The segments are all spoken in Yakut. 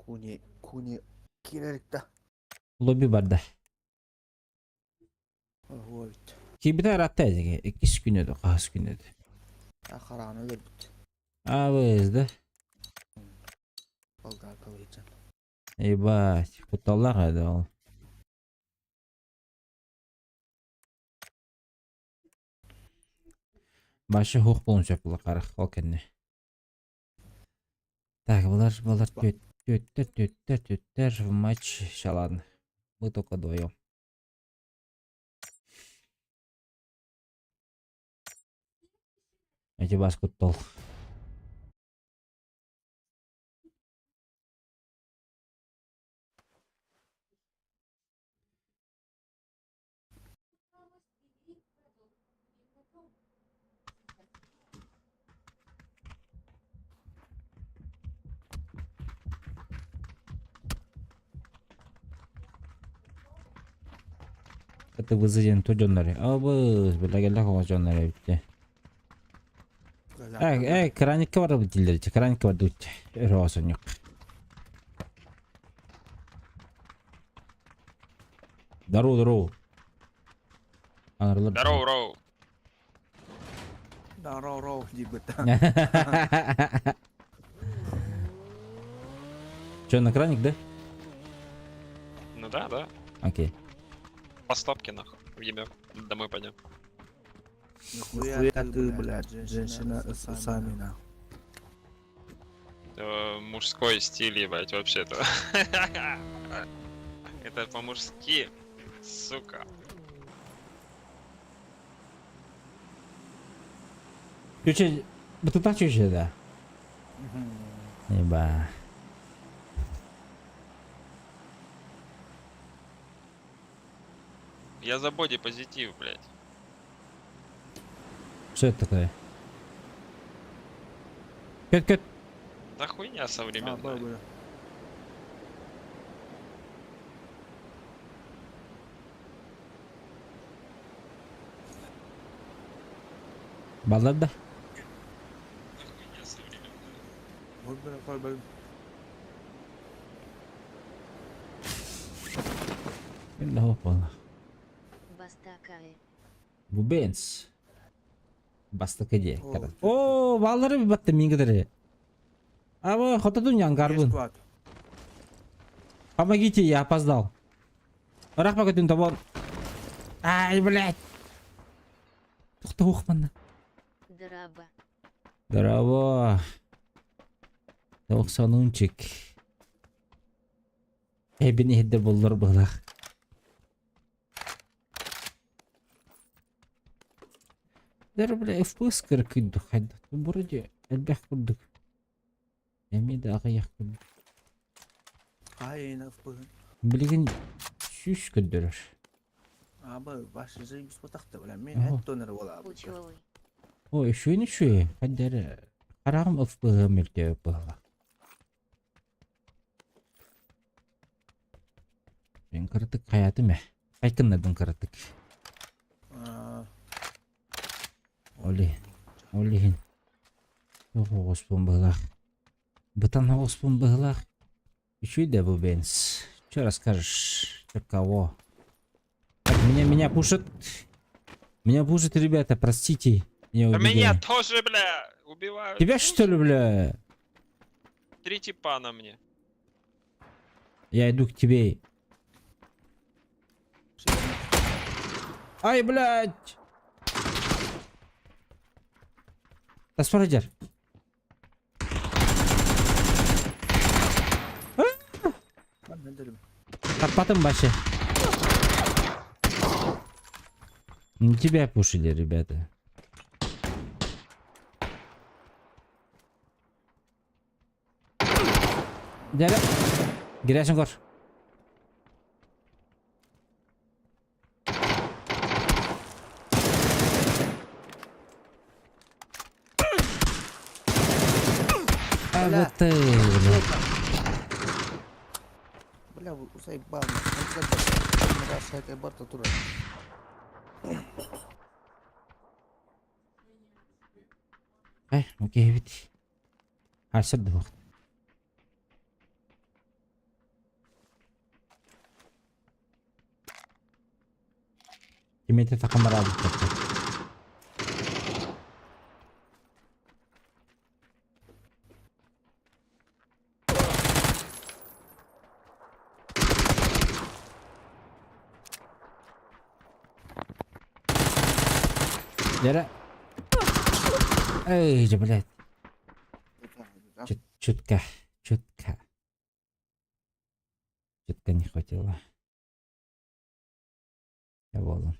Куни, куни киирэрикта. Лобби барда. Оһуо эбит. Киирбитэ ыраатта эдиги. Иккис күн өдө, хаһыс күн өдө. А харааны өлөрбүт. Абыз да. Болгаркалыйдьан. Ебать, кутталлаах эдэ ол. Башы хух буолун сөп була харах ол кэннэ. Так, булар, булар, түөттэр, түөттэр, түөттэр, в матч, ща ладно. Мы только вдвоем. Эти бас куттал. Это вызовен то дьоннору. Абыз, билэ кэллэ дьоннору эбитте. Э, э, краникка барабыт дииллэр, краникка бардыбыт. Өрө осонньук. Здорово, здорово. Анарлар. Здорово, роу. Здорово, роу, диэбит. Че, на краник, да? Ну да, да. Окей. По стопке нахуй. Въебем. Домой пойдем. Нихуя ты, блядь, женщина с усами, нахуй. Мужской стиль, ебать, вообще-то. Это по-мужски, сука. Чүчэ, бытыта чүчэ да? Еба. Я за боди-позитив, блядь. Что это такое? Кет, кет. Да хуйня современная. Баллар да? Биллэ буолла. Бастакы. Бу Бенц. Бастакы дии. Оо, бааллары баттым мин кытары. А хототун янгарбын. Помогите, я опоздал. Рахма көтүн тобон. Ай, блядь. Тухта ухманна. Драба. Здорово. Тохсонунчик. Эбин иһидде буллар быһылах. Дэр бля FPS кыркыйдук хайдах вроде элбэх курдук. Эмиэ да аҕыйах курдук. Хаһайын FPS. Билигин сүүс көрдөрөр. Аба баш заебись бутахта бля мен эт тонер буолаабыт. Учуой. Ой, үчүгэй үчүгэй. Хайда эрэ хараҕым FPS мөлтөөбүт быһыылаах. Мин кыратык хайаатым ээ. Айкыннардым кыратык. Ол иһин, ол иһин туох оҕуспун быһыылаах. Бытан оҕуспун быһыылаах. Үчүгэй да бу Бенз. Чё расскажешь? Чё кого? Так, меня, меня пушат. Меня пушат, ребята, простите. Меня Да убегали. меня тоже, бля, убивают. Тебя что ли, бля? Три типа на мне. Я иду к тебе. Ай, блядь! Таспар Таппатым вообще. Не тебя пушили, ребята. Дядя. Герасим кор. А вот ты, бля. Бля, заебал. Барта тура. Э, окей, ведь. А, сэр, Кимиэтэ сахамараабыттар. Дьэрэ. Эй, же, блядь. Чутка, чутка. Чутка не хватило. Я буоллум.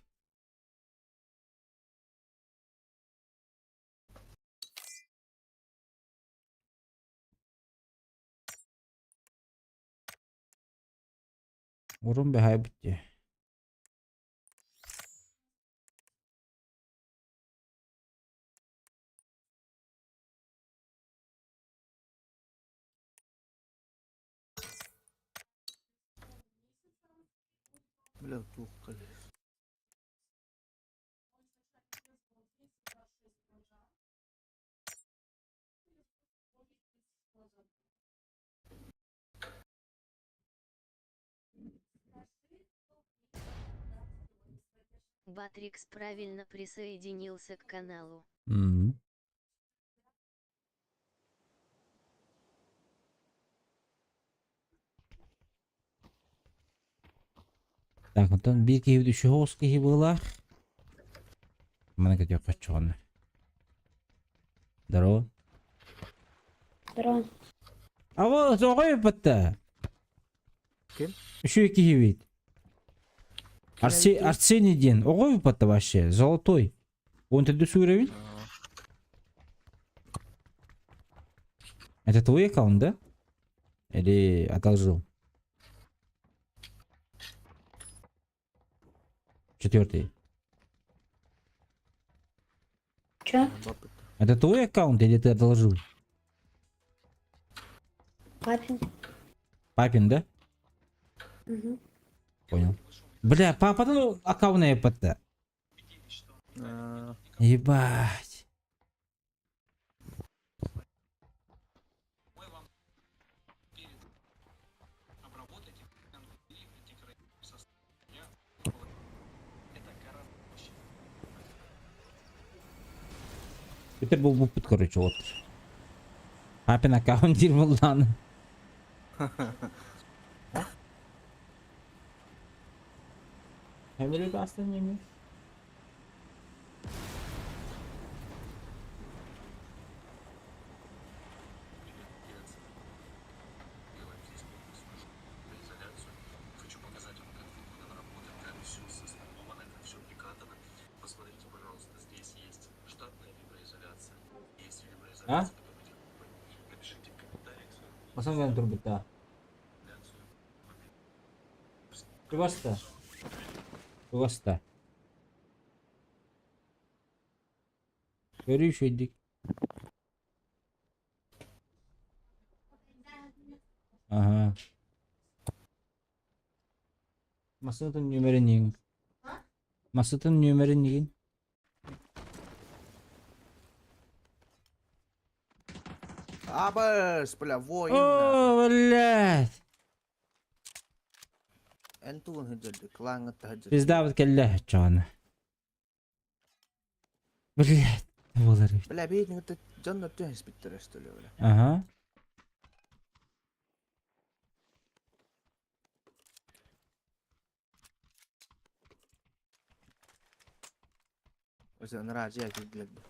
Урун бэһээбит дии. Бля, туох кэлэр. Батрикс правильно присоединился к каналу. М. Так, онтон биир киһи үчүгэй киһи быһыылаах. Маны көтүөххэ оччоҕуна. Здорово. Здорово. Аҕа тоҕо ыппатта? Ким? Үчүгэй киһибит. Арсений диэн оҕо ыппатта вообще, золотой. Он төрдүс уровень? Это твой аккаунт, да? Или одолжил? Четвертый. Чё? Это твой аккаунт или ты одолжил? Папин? Папин, да? Угу. Понял. Бля, папа, ну аккаунт я Ебать. Питер булбуппут короче вот. Папин аккаунт диир буоллаҕына. Эмили бастан нemi? А? Басан турбута. Чугаста. Чугаста. Көрүү үчүгэйдик. Аха. Массыынатын нүөмэрин иһин. Массыынатын нүөмэрин иһин. Абыс, бля, воин. О, блядь! Эн тугун сылдьарды, клаҥҥа сылдьар. Пиздабыт кэллэ оччоҕуна. Блядь, буолар эбит. Бля, биир дьоннор түһэспиттэр өстөлө, бля. Ага. Өсө ыныраа дьиэ киирдилэр бу.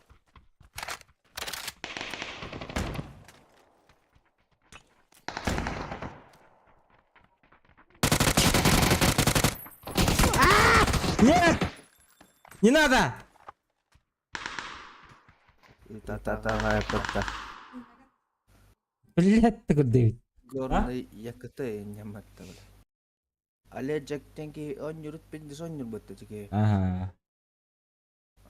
Нет! Не надо! Та-та-та-та. Блядь, ты Дэвид. Горный якыты няматта бля. Але Джектен ки онньурут пинди сонньур бытта тики. Ага.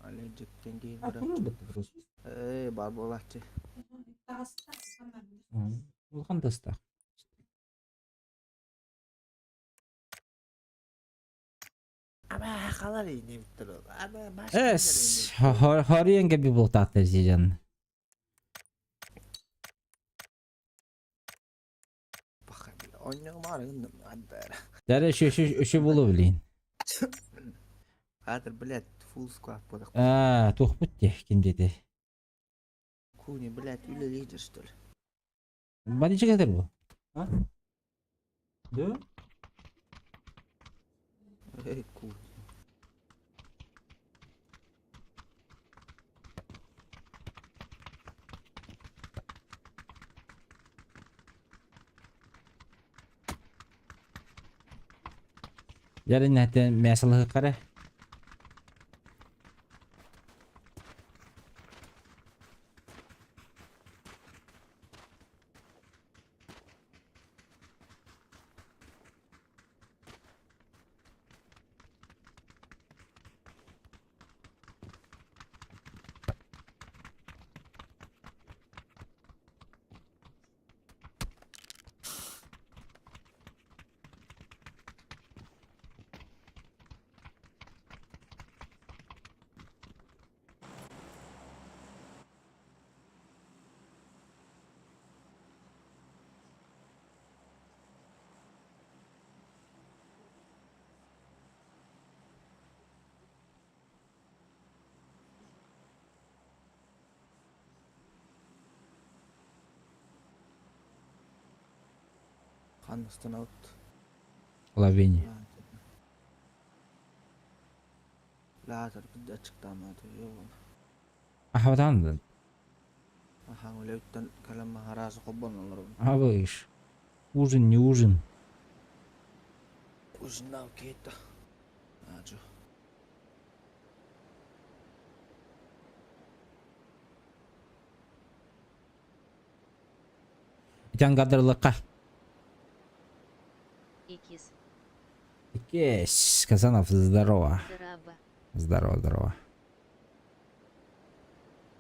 Але Джектен ки А, куру бытта просто. Э, бар буолааччы. Улахан тастаах. Аба халар инебиттер. Аба баш. Эс, хорьен кэби бултааттар дьон. Баха. Онньоҥ маар гынным аддар. Дәрі үші болу блин. Аатыр, блядь, full squad буолах. Аа, туохпут дии, ким диэтэй? Куни, блядь, үлэлиир что ли? Бадичек этэр бу? А? Да? Эй, Куни. Ярин мясалыһы Ханнастан Лавини. Лаатар бидde açıklanmadı. Yok. Ахабатан Аха, үлэттэн кэлэн маһараасы холбонулар. Абыш. Ужин, не ужин. Ужиннав кетта. Аджо. Итан гадарлыкка. Икис. Кесь, Казанов, здорово. Здорово. Здорово, здорово.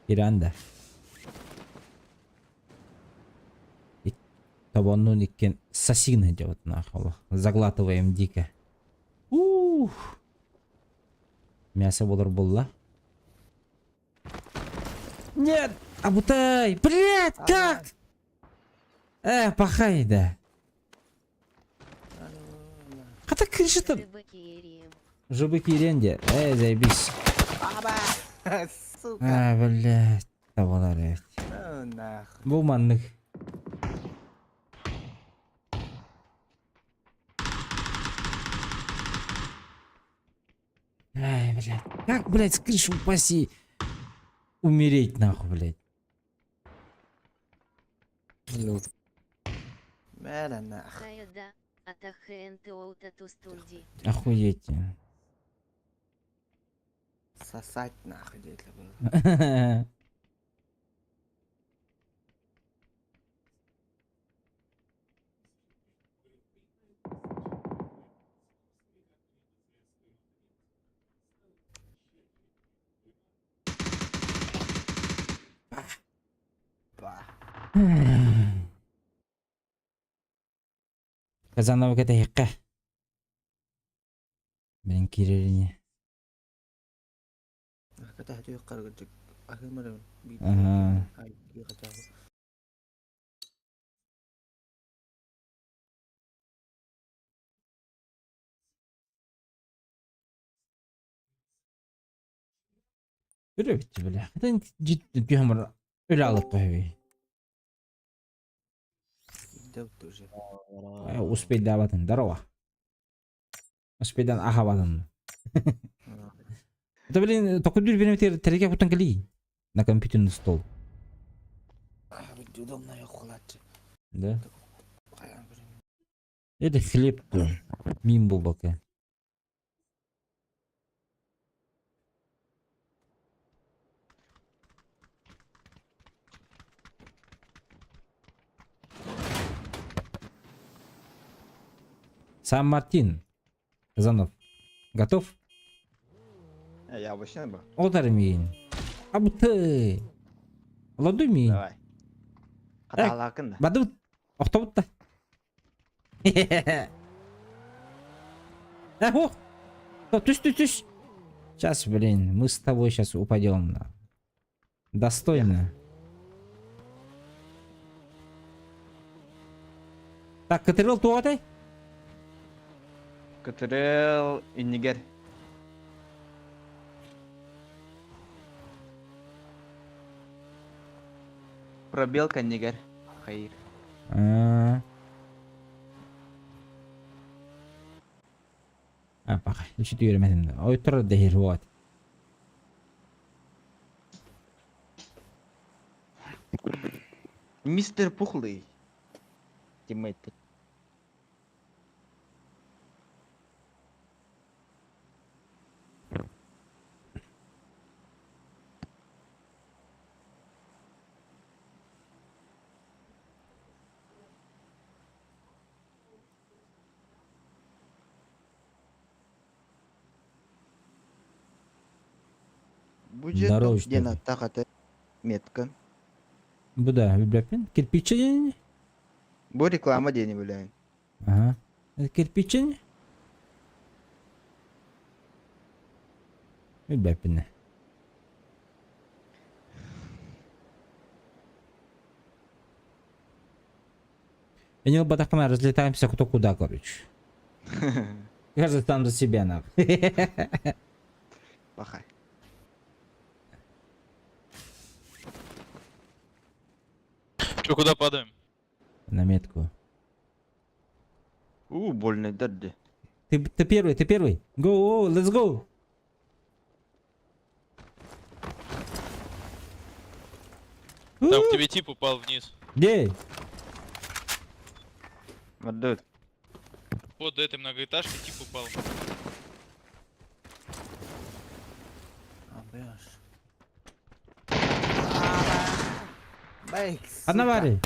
Иранда. Табанну иккен сосигна делать нахуй. Заглатываем дико. Ух. Мясо болар булла. Нет! Абутай! Блять, как? Э, пахай, да. Хата крыша-то. Рыбаки Жубыки Иренде. Эй, заебись. Аба! Сука! А, блядь. Табалар, блядь. Ну нахуй. Бу маннык. Ай, блядь. Как, блядь, с крыши упасть и умереть, нахуй, блядь. Мэрэ нахуй. Хаяда, атахэнтоутатустунди. Охуеть. Сосать нахуй дети было. Ба. Казанова кэтэһиэххэ. Мин киирэрине. Кэтэһэ қаргыджык. Ахымырын. Аха. Ай, хотя бы. Үрөбүт бля. Хатын жит түһэмэр үлэ алыкка хөй. Идет уже. Успейдаабатын здорово. Успейдан ахабатын. Это, блин, только дүр береметер тереке кутан кали на компьютерный стол. Удобно я хулачы. Да? Это хлеб то. Мим бубака. Сан-Мартин. Казанов. Готов? Я обычно был. Отар миин. Абыты. Ладу миин. Давай. Хатаалаакын да. Бадыбыт. Охтобут да. Э, ох! Түс, түс, түс. Сейчас, блин, мы с тобой сейчас упадем. На. Достойно. Так, Катерил туотай? Кытырыл иннигер. Пробел кэннигэр хайыр. Аа. А, паха, үчүт үөрэмэтим. Ойтор дэһир вот. Мистер Пухлый. Тиммейт. Бу дьиэ Здорово, туох диэн что ааттаах этэ? Метка. Бу да, билбэппин. Кирпиччэ диэн Бу реклама диэни билэҕин. Ага. Кирпиччэ Билбэппин. Я не ылбатахпына разлетаемся кто куда, короче. Каждый там за себя нахуй. Пахай. Че, куда падаем? На метку. У, больно дерди. Ты первый, ты первый. Go, let's go. Там к тебе тип упал вниз. Где? Мордует. Вот до этой многоэтажки тип упал. А, бляж. Бэйк, Одна сука. вари.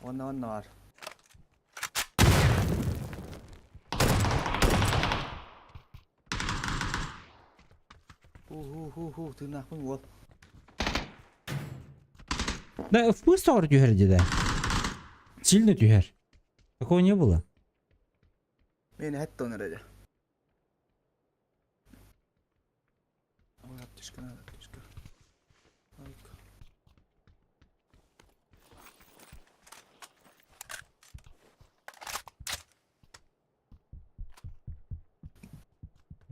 Онно онно бар. Ху-ху-ху-ху, тыыннаахпын уол. Да, в пусть түһэр деді. Сильно түһэр. Такого не было. Мин хэт тонер эдэ. Ой, аптечка надо, аптечка. Айка.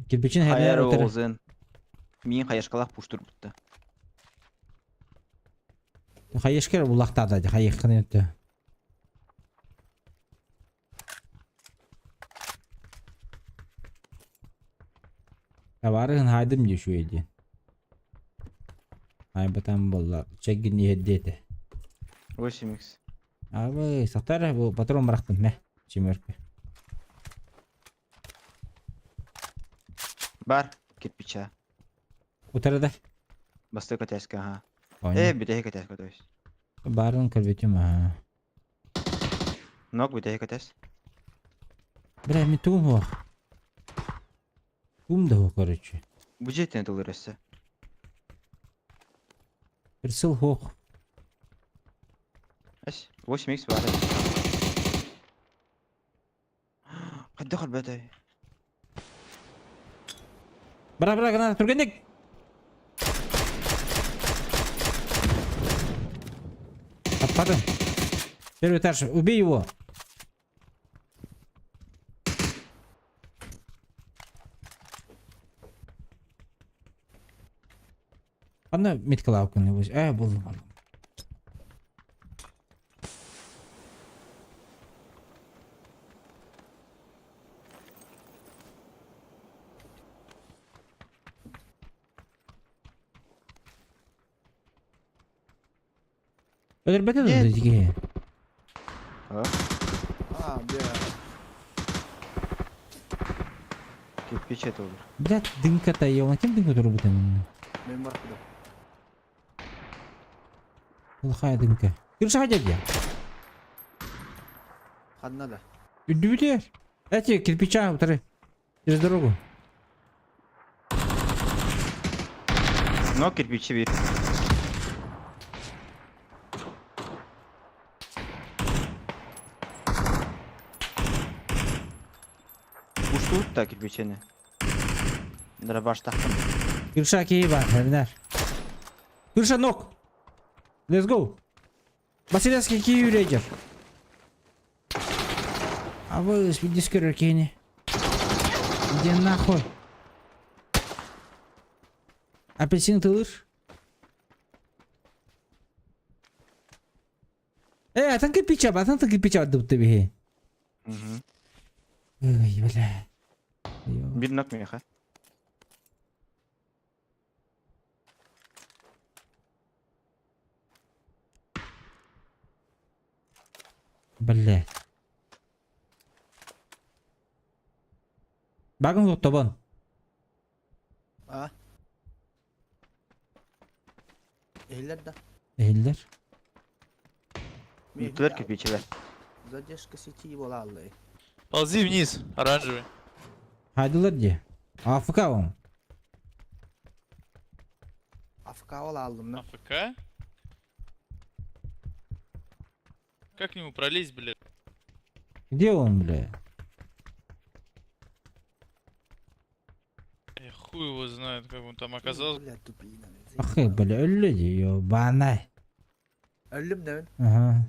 Кирпичин Хайар хәлләр утыр. оҕузын. Миин хайашкалаах пуштурбутта. Хайышкер булактады, хайышкын өттө. Табарыгын хайдым дии үчүгэй диэн. Айбатан буолла, чэггин иһэрдиэтэ. 8x. Абы, сатар бу патрон бырахтым мэ, семерка. Бар кирпича. Утарада. Бастакы этээскэ аһаа. Оонньуу. Ээ бүтэһик этээскэ то есть. Баарын көрбүтүм аа. Ног бүтэһик этээс. Бля, мин тугум суох. Тугум да суох, короче. Бу дьиэттэн тылыр өссө. Бір сыл суох. Эс 8x баар. Хайдах өлбөтөй? Бара бара гына түргэнник. Таппадым. Первый этаж, убей его. Аны меткалаабыккын ээ буллум буллум. Өлөрбөтө Нет. дуо киһи? А, бля. Кирпич это olur. Блядь, дымката, ёлна ким дымка турбутын? Мин барбытым. Плохая дымка. Крыша дядя. Ханна да. Үрдүбүтүгэр. Эти кирпича утары. Через дорогу. Но кирпичи биир. Уштуут да кирпичени. Дробаш тахтым. Крыша киһи баар, Эрнар. Крыша ног. Let's go. Василевский киһи рейдер. А вы дискер киһини. Иди нахуй. Апельсин ытылыр. Э, атын кирпича, атын кирпича бардыбыт биһи. Угу. Ой, бля. Бир нок меха. Бля. Багын тобон. А? Ehiller да. Ehiller. Бүттүлэр кирпичилэр. Задержка сети буолааллай. Ползи вниз, оранжевый. Хайдылар дии. АФК он. АФК буолааллым на. АФК? Как к нему пролезть, блядь? Где он, бля? Я хуй его знает, как он там оказался. Бля, тупина. Ах, бля, өллө дии, ёбанай. Өллүм да Ага.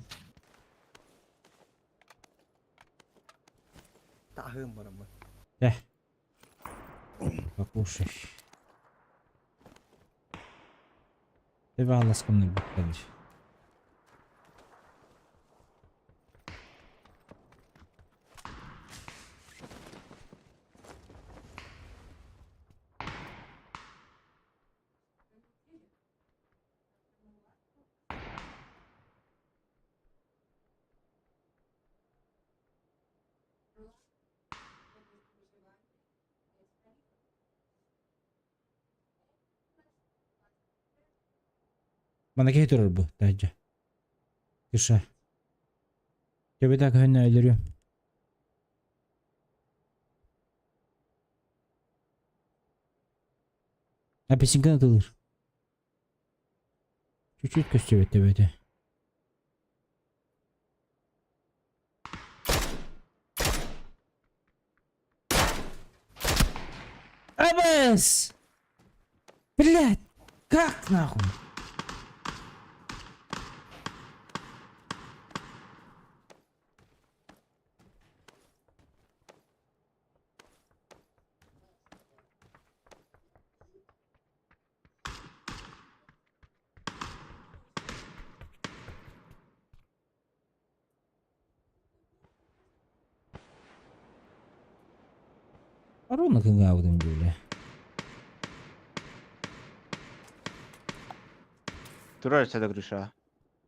Таһым бараммын. Покушай. Тебе алласкымны бүткән. Мана киһи турар бу, таһырдьа. Кыша. Төбөтө көһүннэ өлөрүөм. Апельсинканы ытылыр. Чуть-чуть көстүбэт төбөтө. АБС! Блядь! Как нахуй? Ровно кыҥаабытым дии, бля. Турар да Гриша.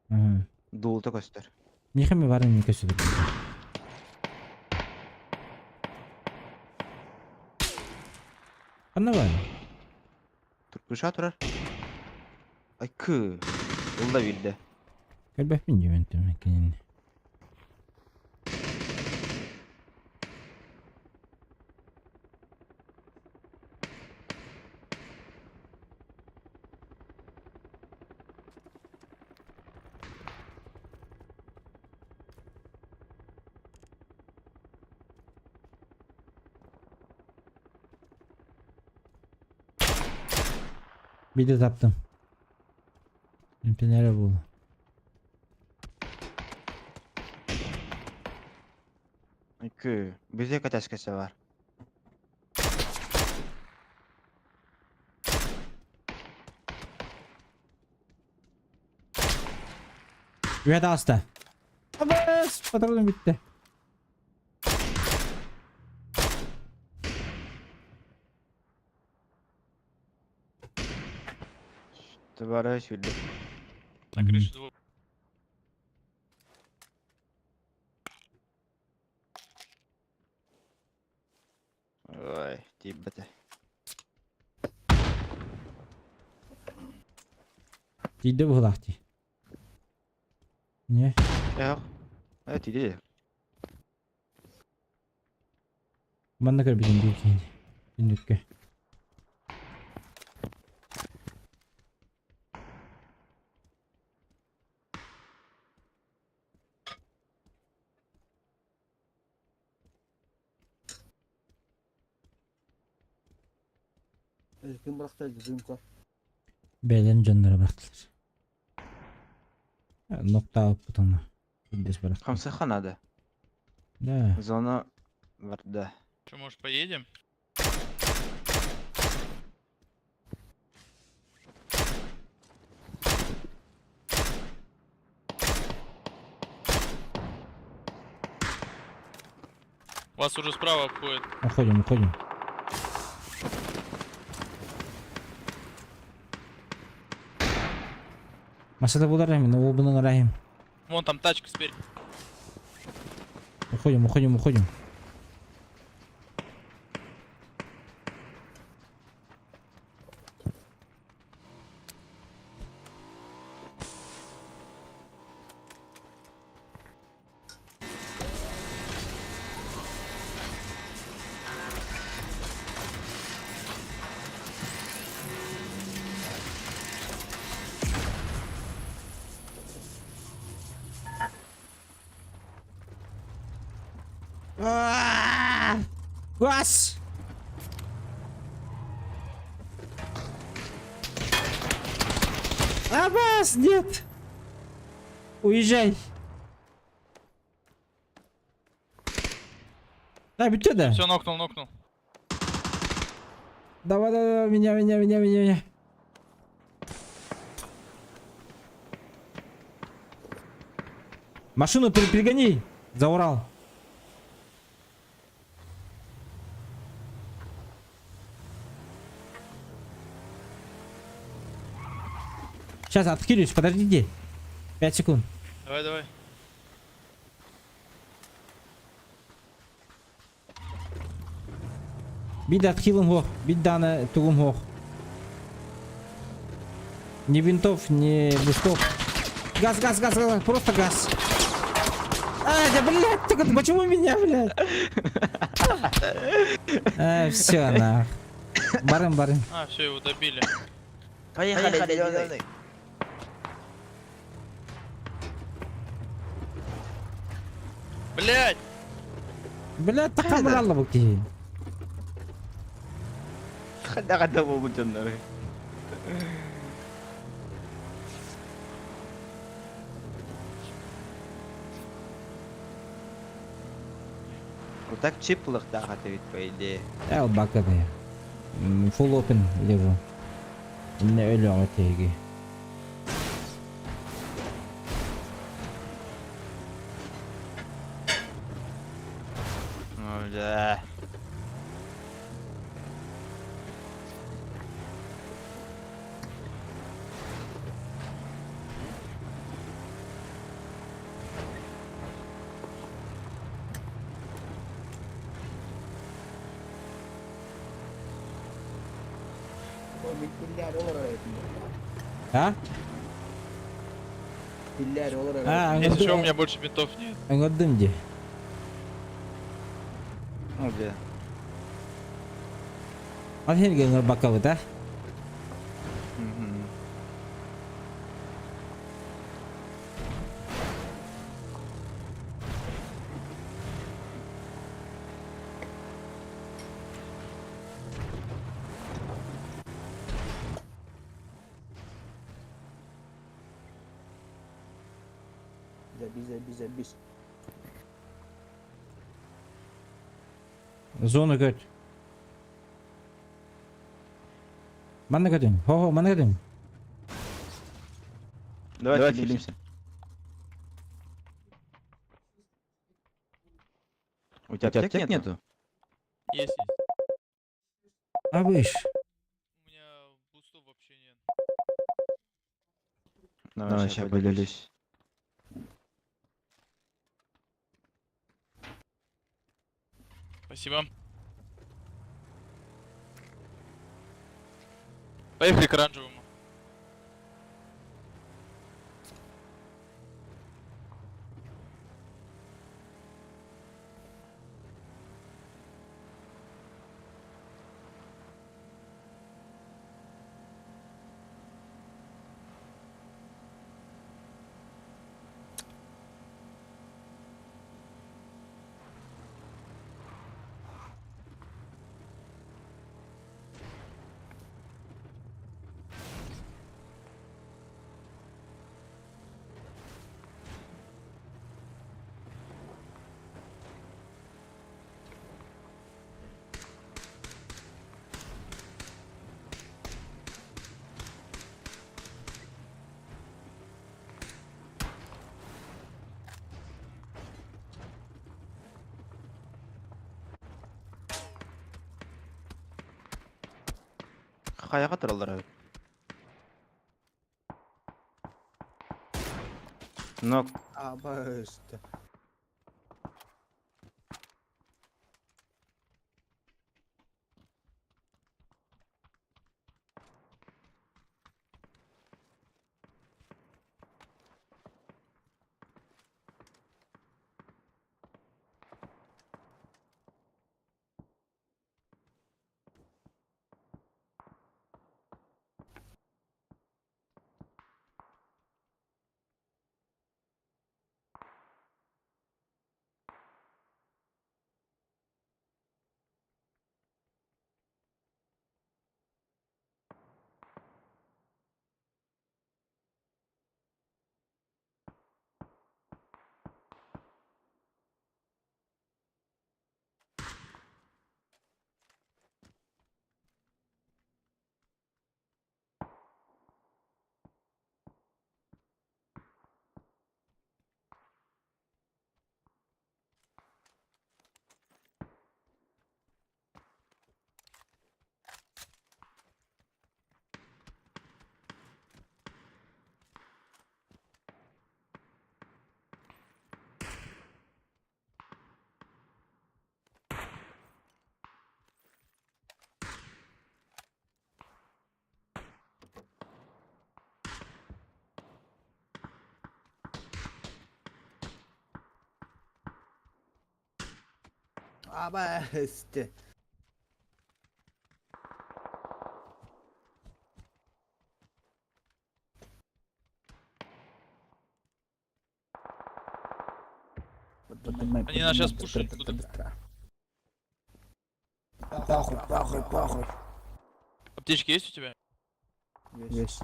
Ага. Дуулта көстөр. Миэхэ эмэ баар эмиэ көстө Ханна баар? Гриша турар. Ай кы. Ылла биирдэ. Көрбөппүн дии мин кинини. Биирдэ таптым. Эмтэнэрэ буолуо. Ай кы. Бизе катаскасы бар. Үөт ааста. Абас! Патроным бүттэ. Тыбары сүрдэ. На крыше двое. Ой, тиийбэтэ. Тиийдэ быһыылаах дии. Не? Эх. Э, тиийдэ. Манна көрбүтүм дии киһини. Түннүккэ. Ким бырахта дымка. Бэйэлэрин дьонноро бырахтылар. Ноктаабыппыт онно. Ирдэс бырахтылар. Хамсыха надо. Да. Зона барда. Че, может, поедем? Вас уже справа обходит. Уходим, уходим. Масада булар рахим, но бұның рахим. Вон там тачка спереди. Уходим, уходим, уходим. Газ! Аббас, нет! Уезжай! Да, бүттө да. Все, нокнул, нокнул. Давай, давай, давай, меня, меня, меня, меня, меня. Машину перегони за Урал. Сейчас откинусь, подождите. 5 секунд. Давай, давай. Биир да хилым суох, биир даҕаны тугум суох. Ни бинтов, ни бустов. Газ, газ, газ, газ, просто газ. А, да, блядь, только почему меня, блядь? А, все, на. Барым, барым. А, все, его добили. Поехали, зеленый. Блять! Блядь, так брала бу киһи. Хада буолбут дьоннору. Вот так чип ылыахтаах этибит по идее. Эл бакады. Full open лежу. Не өлөҕө теги. Ну да. Биллер olur oraya. А? Биллер olur А, oraya. Если что, у меня больше бинтов нет. Ыҥырдым дии. Ну да. Ал херге ыҥырбаккабыт, а? Мгм. Bize bize bize biz. Зону көт. Манна көтүҥ. Хо-хо, манна көтүҥ. Давай, Давай хилимся. У тебя аптек нету? Есть, есть. А выш. У меня бустов вообще нет. Давай, сейчас поделюсь. Спасибо. Поехали к оранжевому. Хайаҕа тураллар эбит. Нок. Абысты. Абысты. Они нас щас пушить будут. Похуй, похуй, похуй. Аптечки есть у тебя? Есть.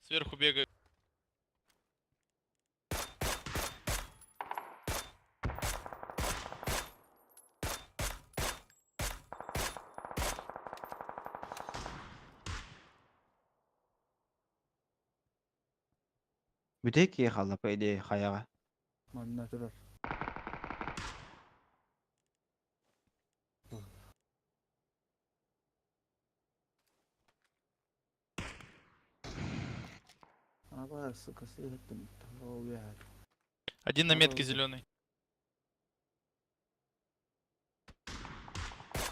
Сверху бегаю. Бүтэй киһи хаалла по идее хайаҕа. Манна турар. Аба, сука, сыгыттым. Один на метке зеленый.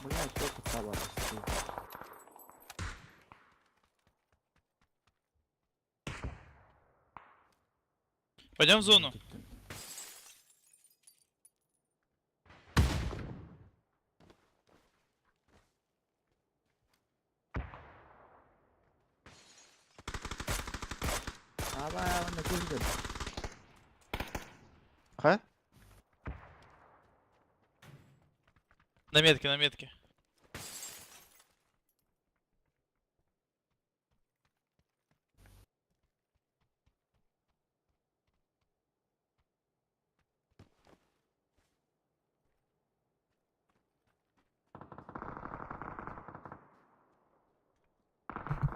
Блядь, только таба, сука. Пойдем в зону. Аба, онно киирдим. Ха? На метке, на метке.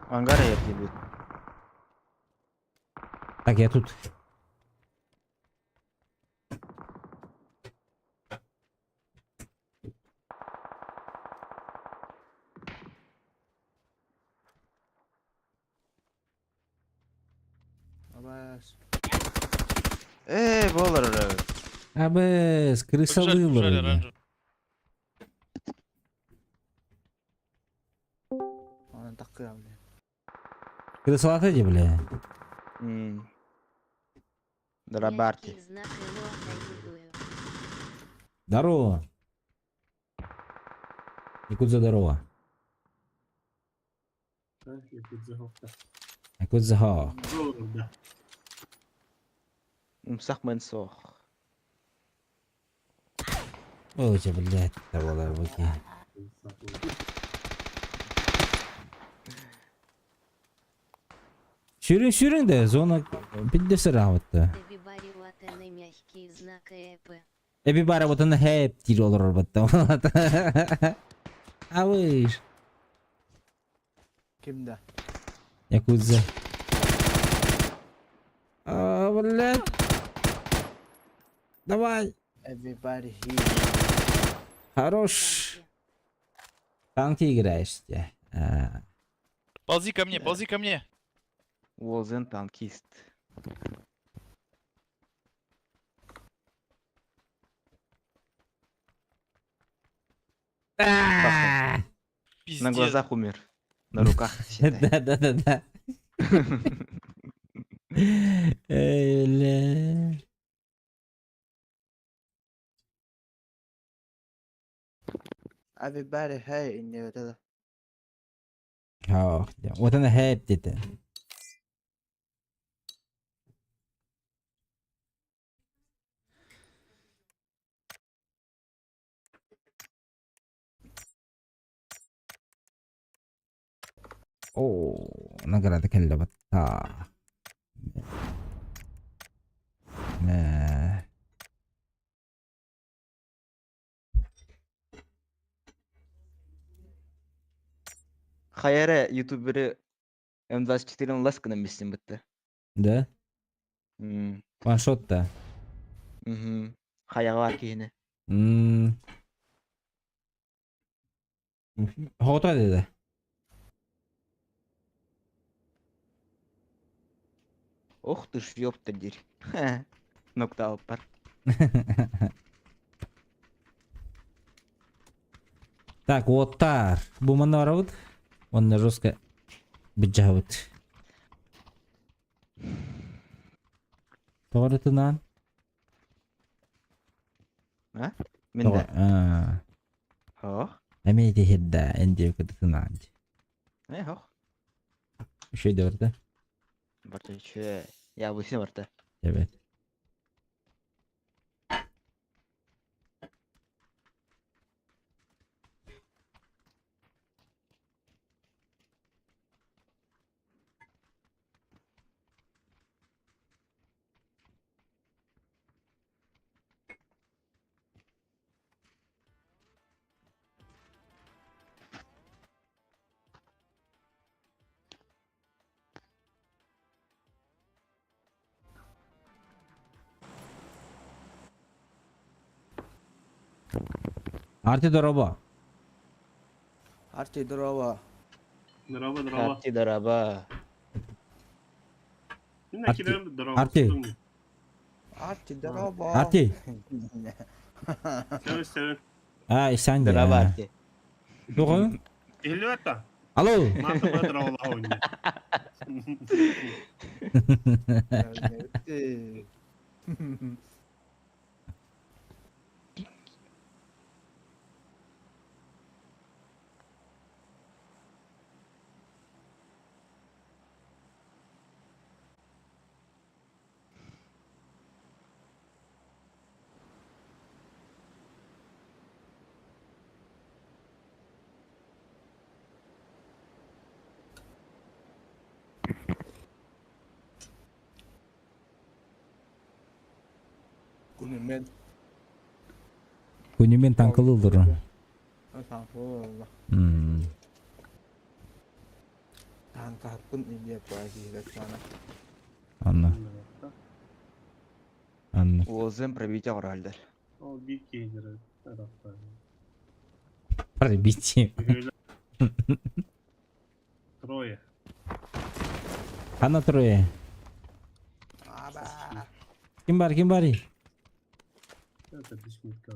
Ангар эргийбит. Так, я тут. Абас. Ээ, буолар эбит. Абыс, крыса Побежали, побежали, выловили. оранжевый. Онон таккыам диэн. Крысалата дии, бля. М. Драбарти. Мягкий знак ЛО Айгудую. Здорово. Якудза здорово. Якудза хо. Умсах мэн суох. Ой, тебя, блядь, того руки. Сүүрүҥ сүүрүҥ да, зона пиздец ыраабытта. Эбибари ватаны мягкий знак ЭП. Эби бара вот она хэп диир олорор батта. А выш. Ким да? Якудза. А, блядь. Давай. Everybody here. Хорош. Танки. Танки играешь, те. А, Ползи ко мне, ползи ко мне. Уолзен танкист. А! Пиздец. На глазах умер. На руках, считай. Да-да-да-да. Эй, бля. Everybody hey in the Ох, вот она хэп где-то. О, награда кэллэ бата. Мэ. Хайа эрэ ютуберы М24 лас гынан билсэн бытта. Да? М, Ваншот-то. мгм. Хайаҕа киһини. М. Хоҕото деді. Ох ты ж ёпта дерь. Нокдаут бар. Так, уоттар. Бу манна барабыт. Онно жестко быдьаһабыт. Тоҕо эрэ тынаан? Мин Тоҕо? да. Аа. Хох. Эмиэ ити иһирдэ, эн диэки тынаан. Э, хох. Үчүгэй да барда. Барта үчүгэй. Я бысын барта. Эбэт. Арти дорообо. Арти дорообо. Здорово, здорово. Арти дорообо. Арти. Арти. Арти дорообо. Арти. Север, север. А, Исанди. Дорообо Арти. Тугу? Илюта. Алло. Мата бадра олауни. Күнүмэн. Күнүмэн таҥкалыыллар. Таҥкалыыллар. М. Таҥкаппын индия паки Анна. Анна. Уолзен пробитие оралдар. Ол биир киһи Пробитие. Трое. Анна трое. Ким баар, ким баарый? Это бесмитка.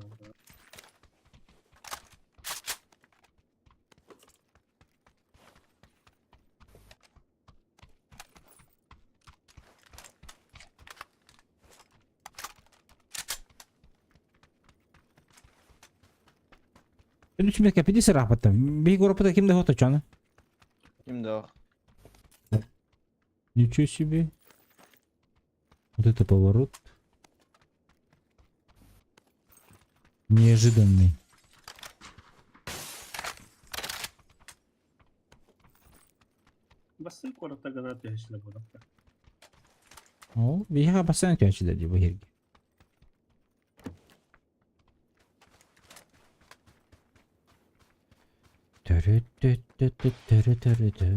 Үч мекка пиди сыраппаттан. Биһи группада ким да хото чаны. Ким да Ничего себе. Вот это поворот. Неожиданный. Басты куората гына түһэсилэ буолар. О, биһиэхэ бастаан түһээччилэр дии бу иһиргэ. Төрү-тү-тү-тү-төрү-төрү-тü.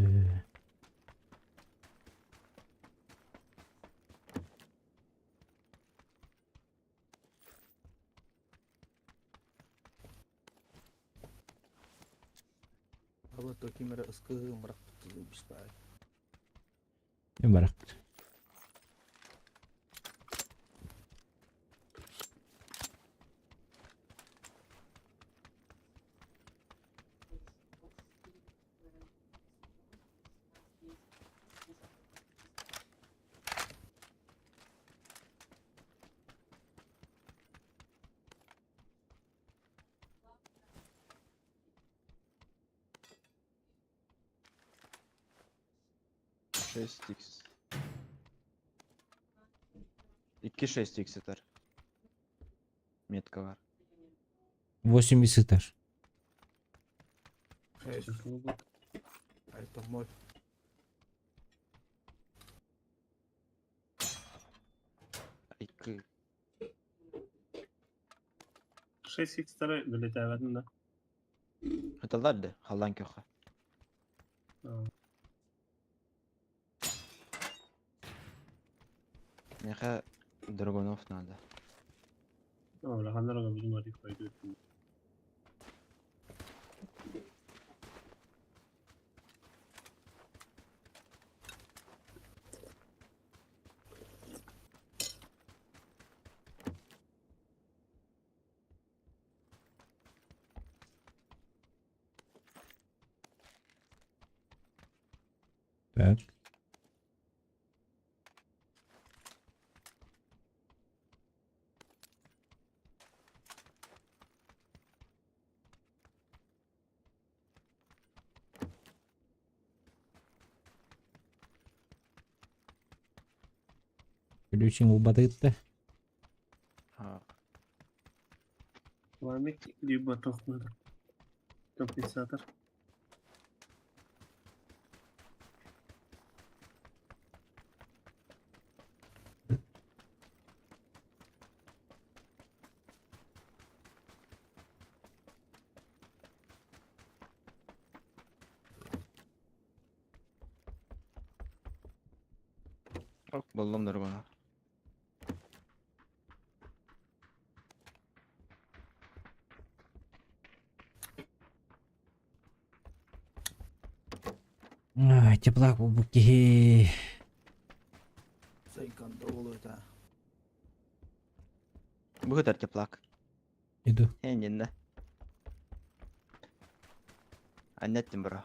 Аба то ким эрэ ыскыһыым бырахпыт быстаай. Ким бырахпыт? Шесть икс. Икки шесть икс этэр. Метка бар. 80 сытар. Это мой. Икки. 6 икстары билетээбэтин да. Хыталлар да, халлаан көхө. Миэхэ Драгунов надо. Улаханнар билим арик пойдет. Так. Ключин булбатыытта. Пламик либо тохнадыр. Компенсатор. Буллум Драгунов. Ай, теплак булбут киһи. Сайканда буолуо Быһытар теплак. Иду. Энниннэ. Аннеттим бро.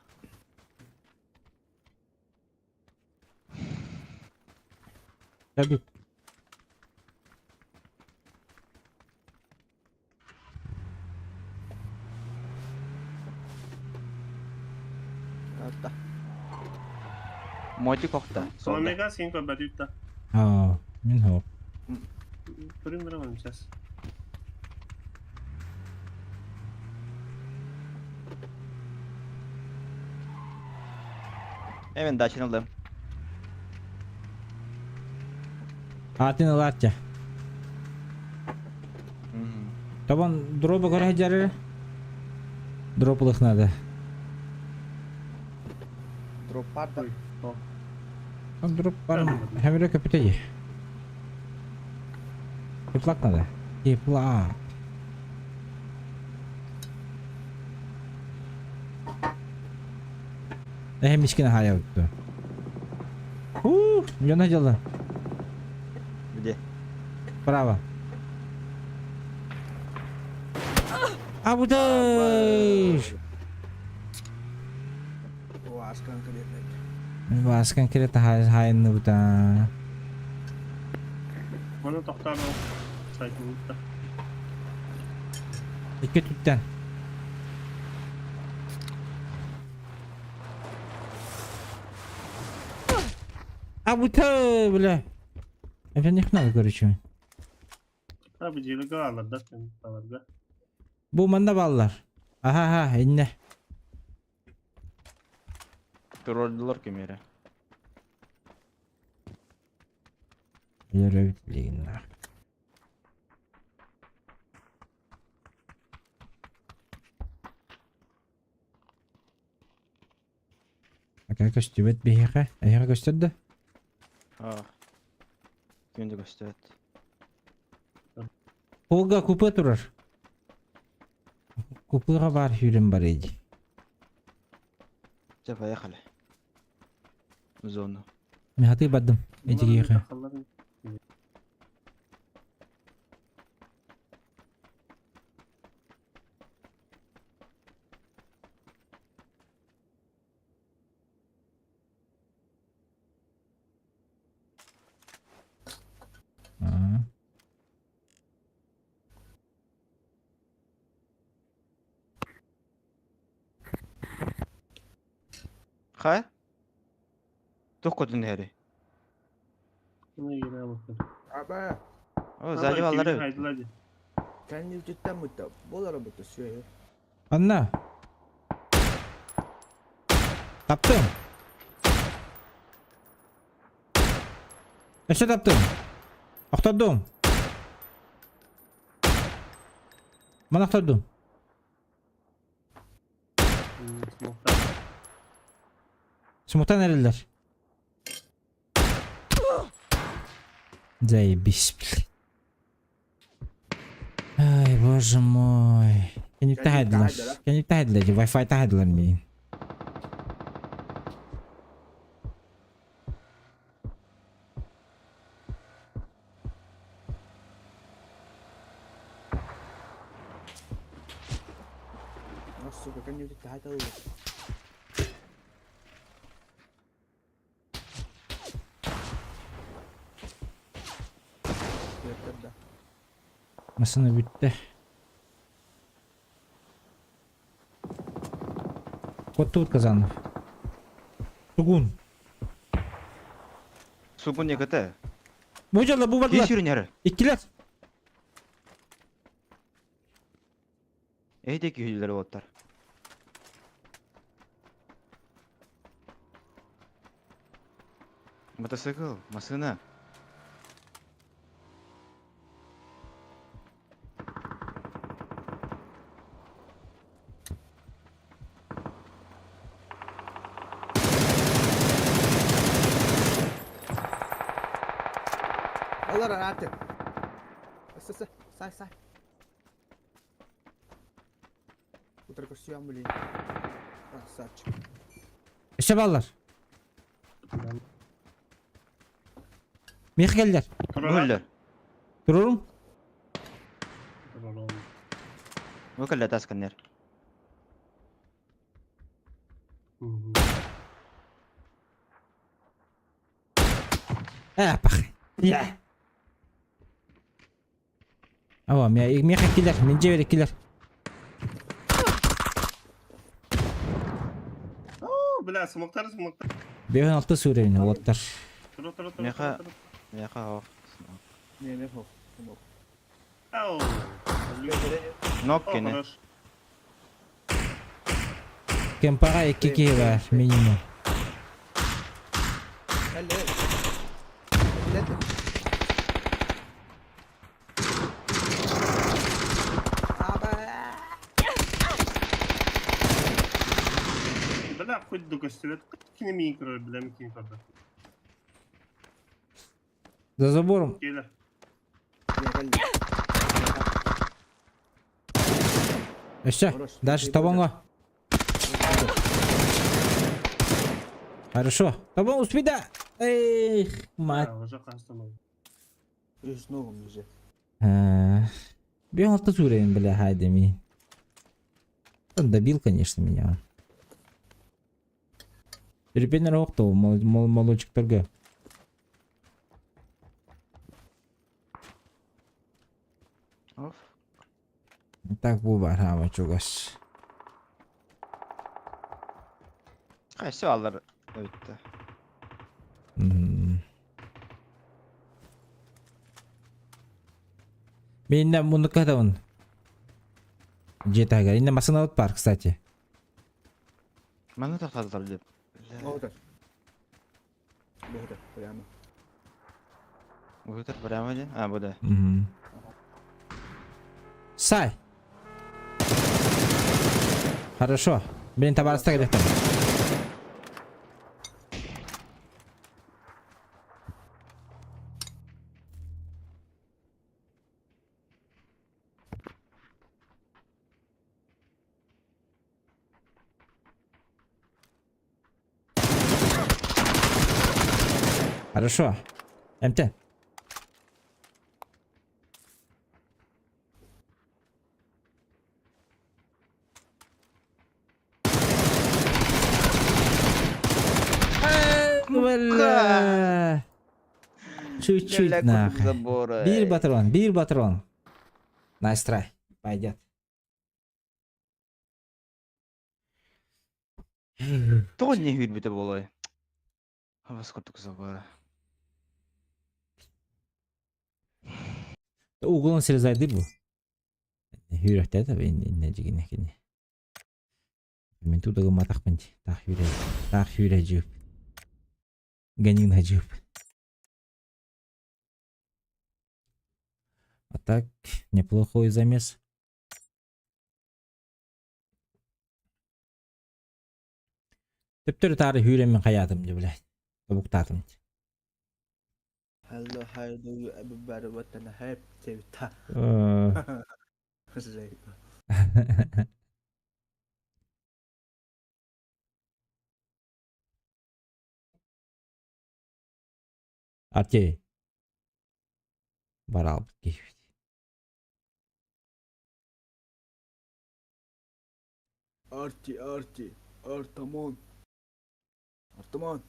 Tabii. Атта. Мотик охта. Солда. Омега син көрбөтүттэ. Аа, мин хоп. Көрүм бара сейчас. Эмен дачын ылдым. Атын ылаачча. Табан дроба көрө жарыр. Дроп ылых надо. Дроп парда. Дроп бар. Хәмире көпүтэ Теплак надо. Теплак. Эһэ мискин хая утту. Ух, я дело. Где? Право. Абудаш! Вас конкретно. Вас конкретно хайны бута. Оны тохтар сайтында. Икки түттен. Абута, бля. Это не надо, короче. Tabi дьиэлэгэ аларда аларга. Бу манна баллар. Аха, аха, инне. Турордулар кемере. Yürü блин. Ака көстүбэт биһиэхэ. Эһиэхэ көстөр да? Аа. Күндү көстөт. Полга купе турар. Купыга бар хүрен бар иди. Все, поехали. В зону. Мен хаты бардым. Эдигиэхэ. Аа. Хай? Тух кодун хери. Аба. О, сзади баллары. Kendi cidden mutta. Bol araba taşıyor. Анна. Таптым. Өссө таптым. Охтордум. Ман охтордум. Смутан эрэллэр. Заебись, блядь. Ай, боже мой. Кэнниттэн хаайдылар. Кэнниттэн хаайдылар. Wi-Fi хаайдылар миигин. Сука, кэнниттэн хаайдылар. Массыына бүттэ. Вот тут Казанов. Сугун. Сугун не КТ. Бу дьалла бу Кии бардылар. сүрүн хери. Иккилэр. Эйде күйүлөр болуптар. Мотоцикл, машина. Алар аты. Ссы, сай, сай. Утро көрсөм блин. Красавчик. Өссө бааллар. Миэхэ кэллилэр. Бөллөр. Туруоруҥ. Бу кэллэ тасканнер. Э, пах. Я. Ава, миэхэ кэллилэр. Мин дьиэбэр кэллилэр. О, бля, смоктар, смоктар. 56 уровень, уолаттар. Тура, тура, тура. Миэхэ. Миэхэ суох. Не, не хох. Ау. Нок О, кини. хорош. Кемпаҕа икки киһи баар минимум. Кэллэ. Кэллэ. Аба. Бля, хоть до костюлет. Кини миин көрөр, бля, миин көрдөр. За забором. Кэлэ. Кэллэ. Өссө. Дальше тобоҥҥо. Хорошо. Тобоҥ успей да. Эх, мать. А, уже остановил. Үс ногум уже. 56 уровень, бля, хайдами. Он добил, конечно, меня. Репенер оқтау, молочек торга. Оф. Так бу баар, хаама чугас. Кайсы алар өттө. Мен муну кадабын. Жетагар. Инне массыыналар баар, кстати. Маны тохтатар деп. Оғдар. Бұғдар, прямо. Өтөр прямо де. А, бу да. Мгм. Сай. Хорошо. Блин, табаарыстар где-то. Хорошо. МТ. Бля. Чуть-чуть нахуй. Забора. Биир патрон, биир патрон. Nice try. Пойдет. Тоҕо не хүрбүтэ буолуой? Абас курдук забора. Углун срезайды бу. Хүрөхтэ да инне дьигине кини. Мин туда гымматахпын дии. Таах хүрэ. Таах хүрэ жүүп. Ганин жүүп. А так, неплохой замес. Төптөрү таары хүүрэммин хайаатым дии, блядь. Тобуктаатым дии. Hello, how do you everybody what the help диэбит. Окей. Баралбыт киһибит. Арти, Арти, Артамон. Артамон.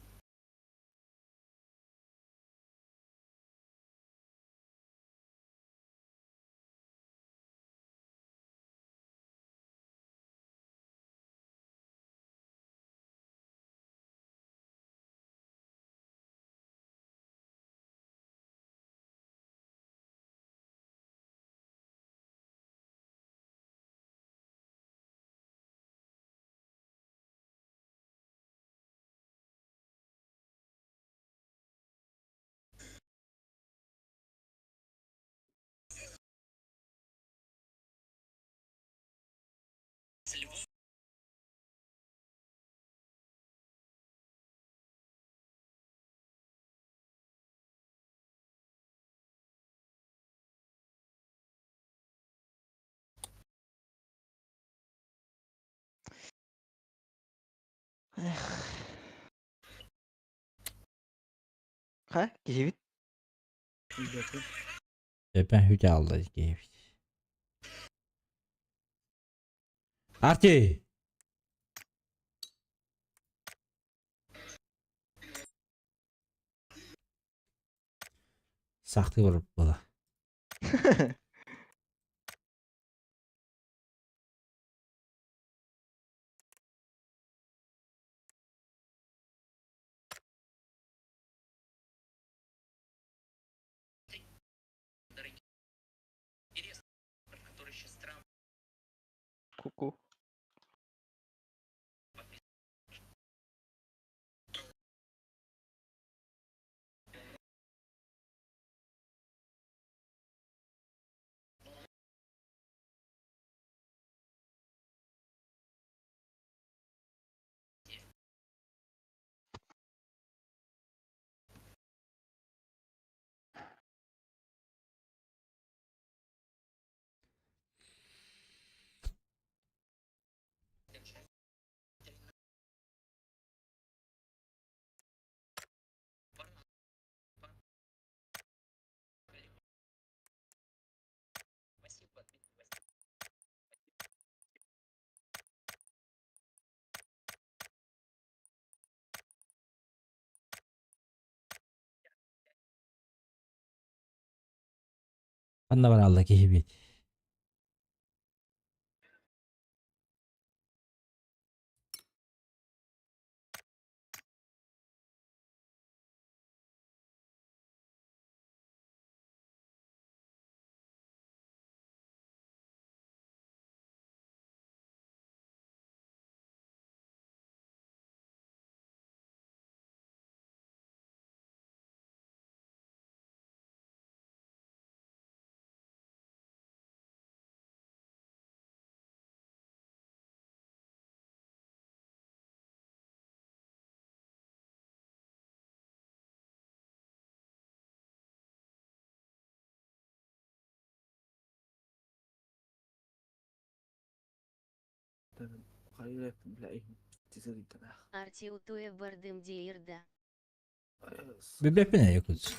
Ха, киһибит. Эпен хүтэ алла киһибит. Арти! Сахты бар буола. Ку-ку. Ханна бар алла киһибит. Хайа, бля, Арти утуя бардым диир да. Билбэппин ээ Якутск.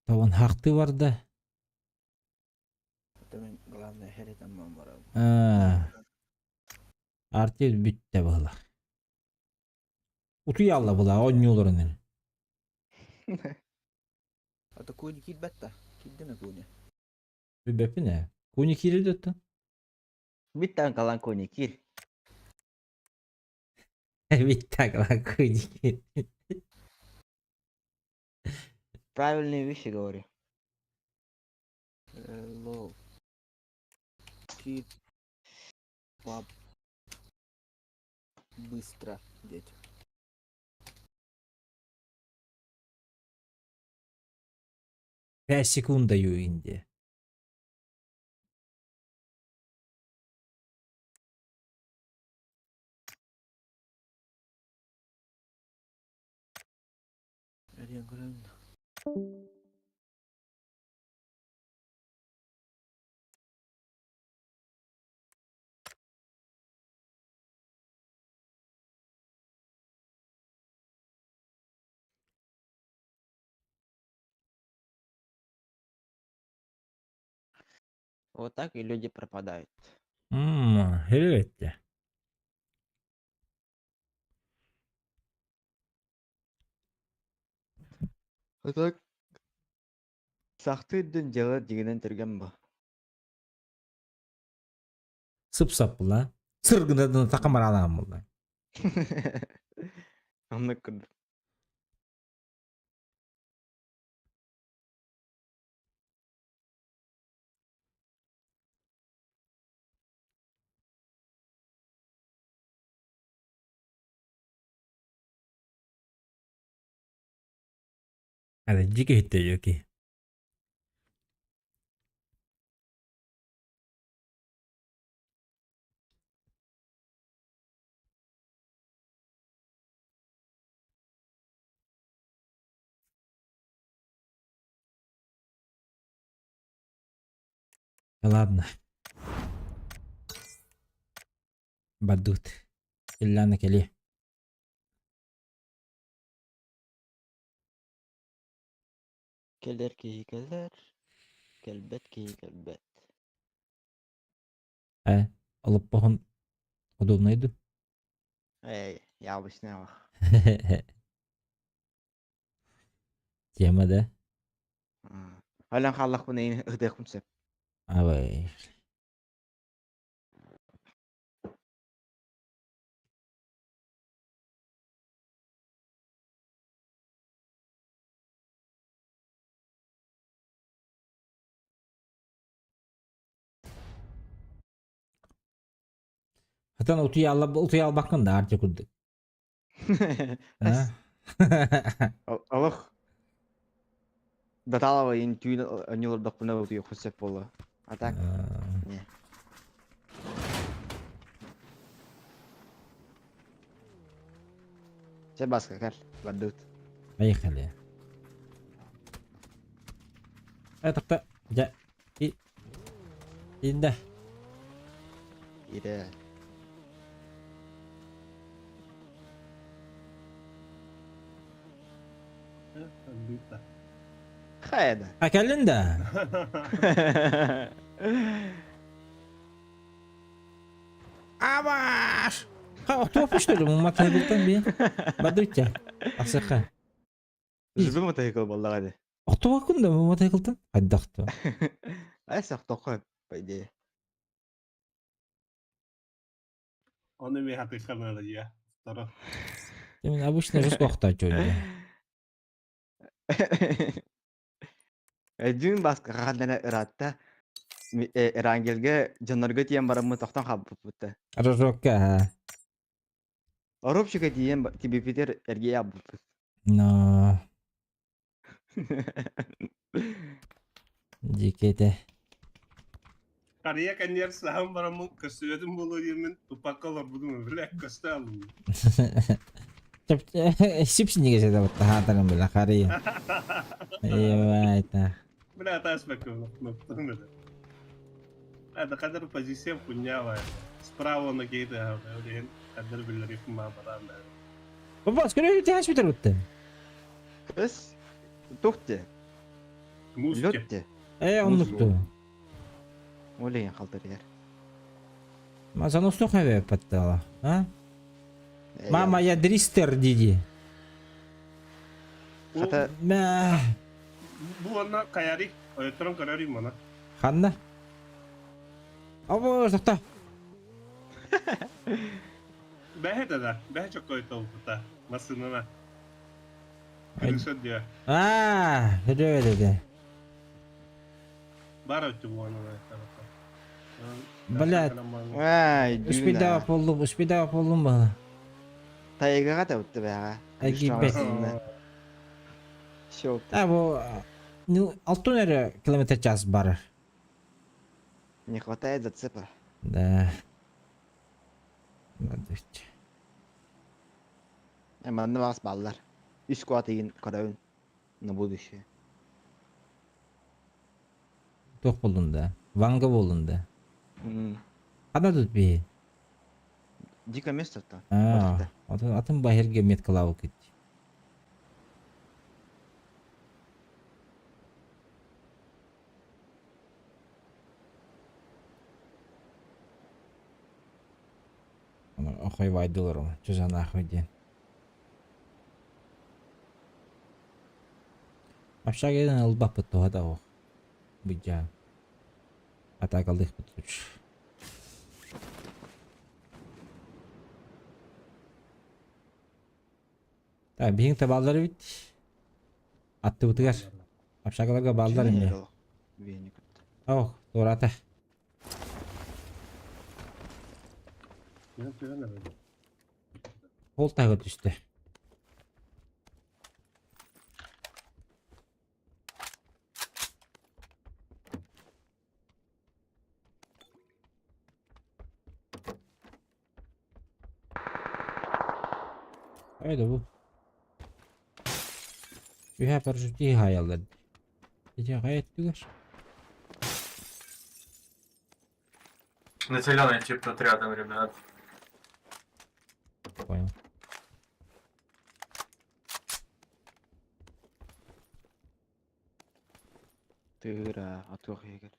Таван хахты барда. Это мен главное херитамман барабын. Аа. Артист бүттэ быһылах. Утуйалла была оонньууларын эн. Ата куни киирбэт да. Киирдэ ме куни? Билбэппин ээ. Куни киирэр да Биттан калан куни кир. Биттан калан куни кир. Правильные вещи говорю. Лол. Кир. Пап. Быстро, дети. 5 секунд даю Индия. Эрийэн көрөйүн да. Вот так и люди пропадают. Мм, elbette. А так сахты үрдүн дьыала дьигинэн түргэн бу. Сып-сап була. Сыр гына такамаралаан була. Оннук курдук. Hadi дьике иһиттэ ки. Ладно. Бардут. Иллана кэлиэ. Кэлэр киһи кэлэр, кэлбэт киһи кэлбэт. Э, олоппоһун удобнай дуу? Эй, яблочный ах. Тема да? Алан хааллахпына ин ыһыахпын сөп. Абай. Хатан утуйа албаккын да арчы курдук. Олох Даталова ин түүн онньулордохпуна утуйуохпун сөп буолуо. А так не. Чэ баска кэл, бардыбыт. Поехали. Это дьэ и инде. Ире. Битта. Хайа да. А кэллин да? Абаш! Ха, туох что ли? Мотоциклтан би. Бадыття. Асыха. Жыбы мотоцикл буоллаҕа дии. Охтубаккын да мотоциклтан? Хайдахты. Ай сохтоххо, по идее. Оны мен хатыхханала я. Второ. Мен обычно жестко охтаачу. Өйдүүн баска ханнана ыраатта Эрангелге дьоннорго тиийэн бараммыт тохтон хаалбыппыт. Рожокка. Оробчика тиийэн тибипитер эргийэ аалбыппыт. Но. Дикете. Кария каньер саһан бараммын көстүбэтим буолуо диэммин туппакка олорбутум бile көстө алым. Сипсинеге сete батта хаатарым бile хария. Ебайта. Бile атаспакка олохтум бile. Это кадр позиция хуйня Справа на кейт кадр биллерик ма баран. Бабас, көрө тәс битер бутты. Кыз тухте. Муске. Лётте. Э, оннукту. Олеген калтырыяр. Мазан устух хаве паттала. А? Мама, я дристер диди. Хата Мә. Бу онна каяри, ойоторон көрөрүм мана. Ханна. Або, тохта. Бэһэ да, бэһэ чоккой толбута. Масынына. Крыша диа. А, өдө өдө. Бар өттү бу онна. Блядь. Ай, Успейдава болдум, успейдава болдум бала. Тайгага да утты бага. Әгибет. Все. А, бу ну, алтын эрэ километр час бар. Не хватает зацепа. Да. Надо. Манна бас баллар. Үс куат игин көрөбүн. На будущее. Тох болдун да. Ванга болдун да. Хана тут би. Дико место-то. А, атын атын бахерге меткалау кит. Охой вайдылар ол. Чужа нахуй ден. Общагеден ылбап туһада ох. Буджа. Атакалдых бутуч. Так, биһиң табаллар бит. Атты бутыгар. Общагаларга баллар эмне. Ох, туората. Ол тағы түсті. Haydi bu. Ühe paraşütü hayaller. Gece gayet güzel. На зеленый тип тут рядом, ребят. Понял. Тыра, атух егер.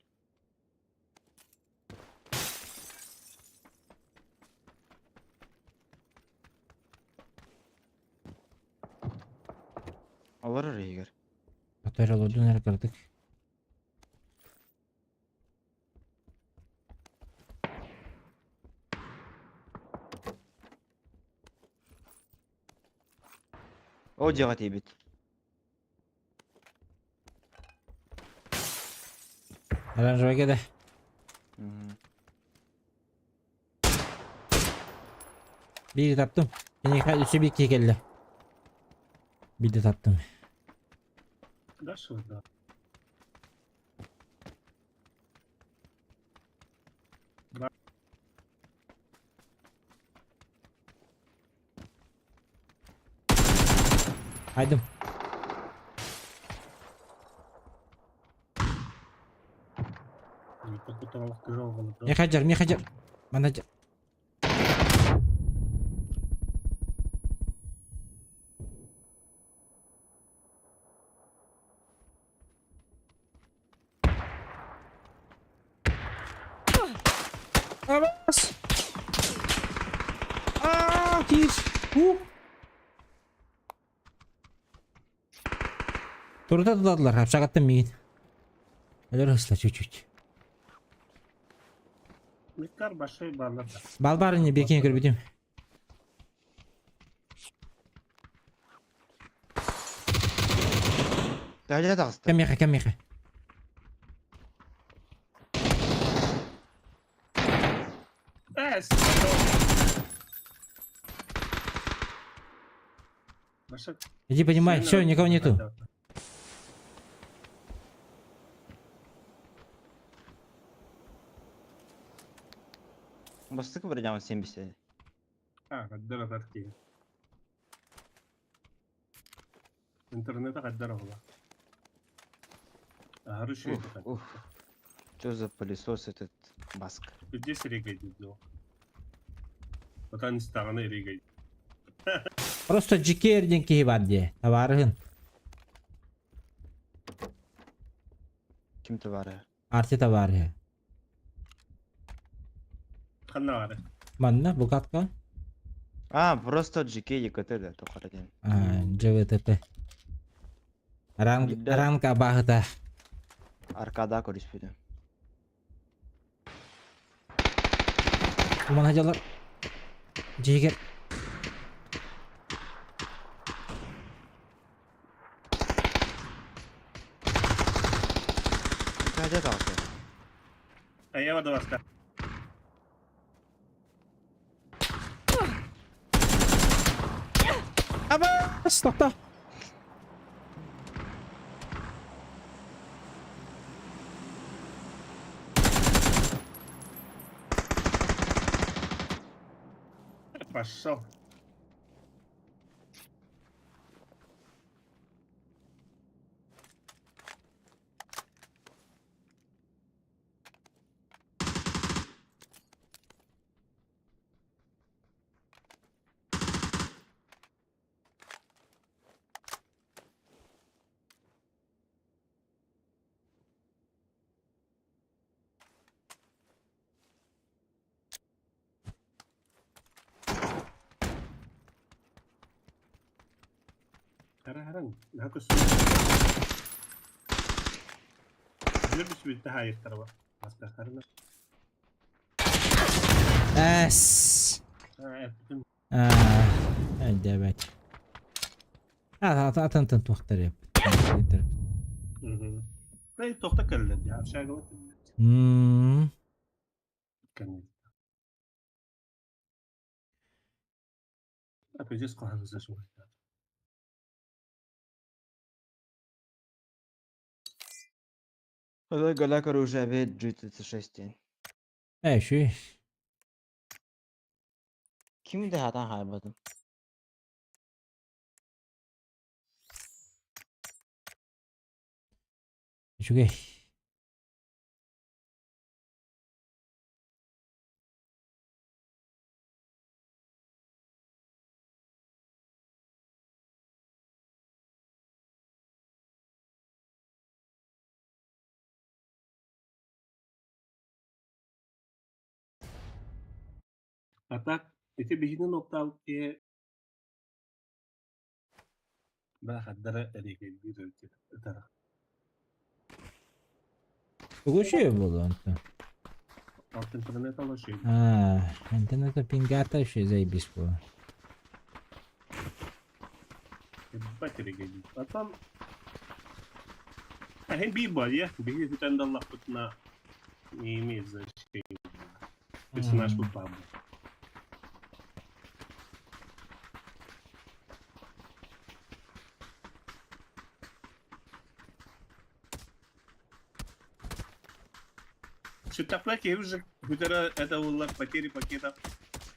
Алар егер. Атар алудун эр кырдык. О, дяга тебит. Оранжевый кеде. Бири таптым. Мени үсü bir келdi. Bir de таптым. Да, что да. Haydım. Мехаджар, мехаджар. Манаджар. Абас! Аа, тиз. У. Турда туладылар, хапшагаттан миин. Өлөр ысла чуть-чуть. Миккар большой баллар. Балбарыны бекин көрбүтүм. Дәле тағысты. Кемеха, кемеха. Эс. Иди понимай, все, никого нету. Бастык бір жаман сенбесе. А, قدرت أركي. Интернета قدره والله. Хороший. Уф, уф. Что за пылесос этот? Баска. Здесь регайдит доо. Отан истэҕинэ регайдит. Просто Джикер диэн киһи бар дии. Табаарыһын. Ким табаарыһа? Арти табаарыһа. Ханна баары? Манна букатка. А, просто GK ЕКТ да тоқара диэн. А, ЖВТП. Ранг, Биирдэ ранг абааһыта. Аркада көрүспүтүм. Уман хадьалар. Дьиэгэр. Кадя таҕыста. Айаба да баста. Абаас, тохто. Пошел. Харан, Эс. Өйдөөбөт. Атын туохтар Голяк оружие G36 диэн. Ээ, үчүгэй. Кими да сатаан хаалбатым. Үчүгэй. А так, ити биһигини оттаабыт киһи баахардара эриэкэйдиир эбит ытара. Тугу үчүгэй буолуо онтон? Алт интернет ала үчүгэй. Аа, интернета пингата үчүгэй заебись буолуо. Ебать эриэкэйдиир. Потом Эһин биир буолуо, биһиги бүтэн да ыллахпытына не имеет значения. Персонаж попал. Сүттэхпинэ киһи уже бүтэрэ это буолла потери пакета.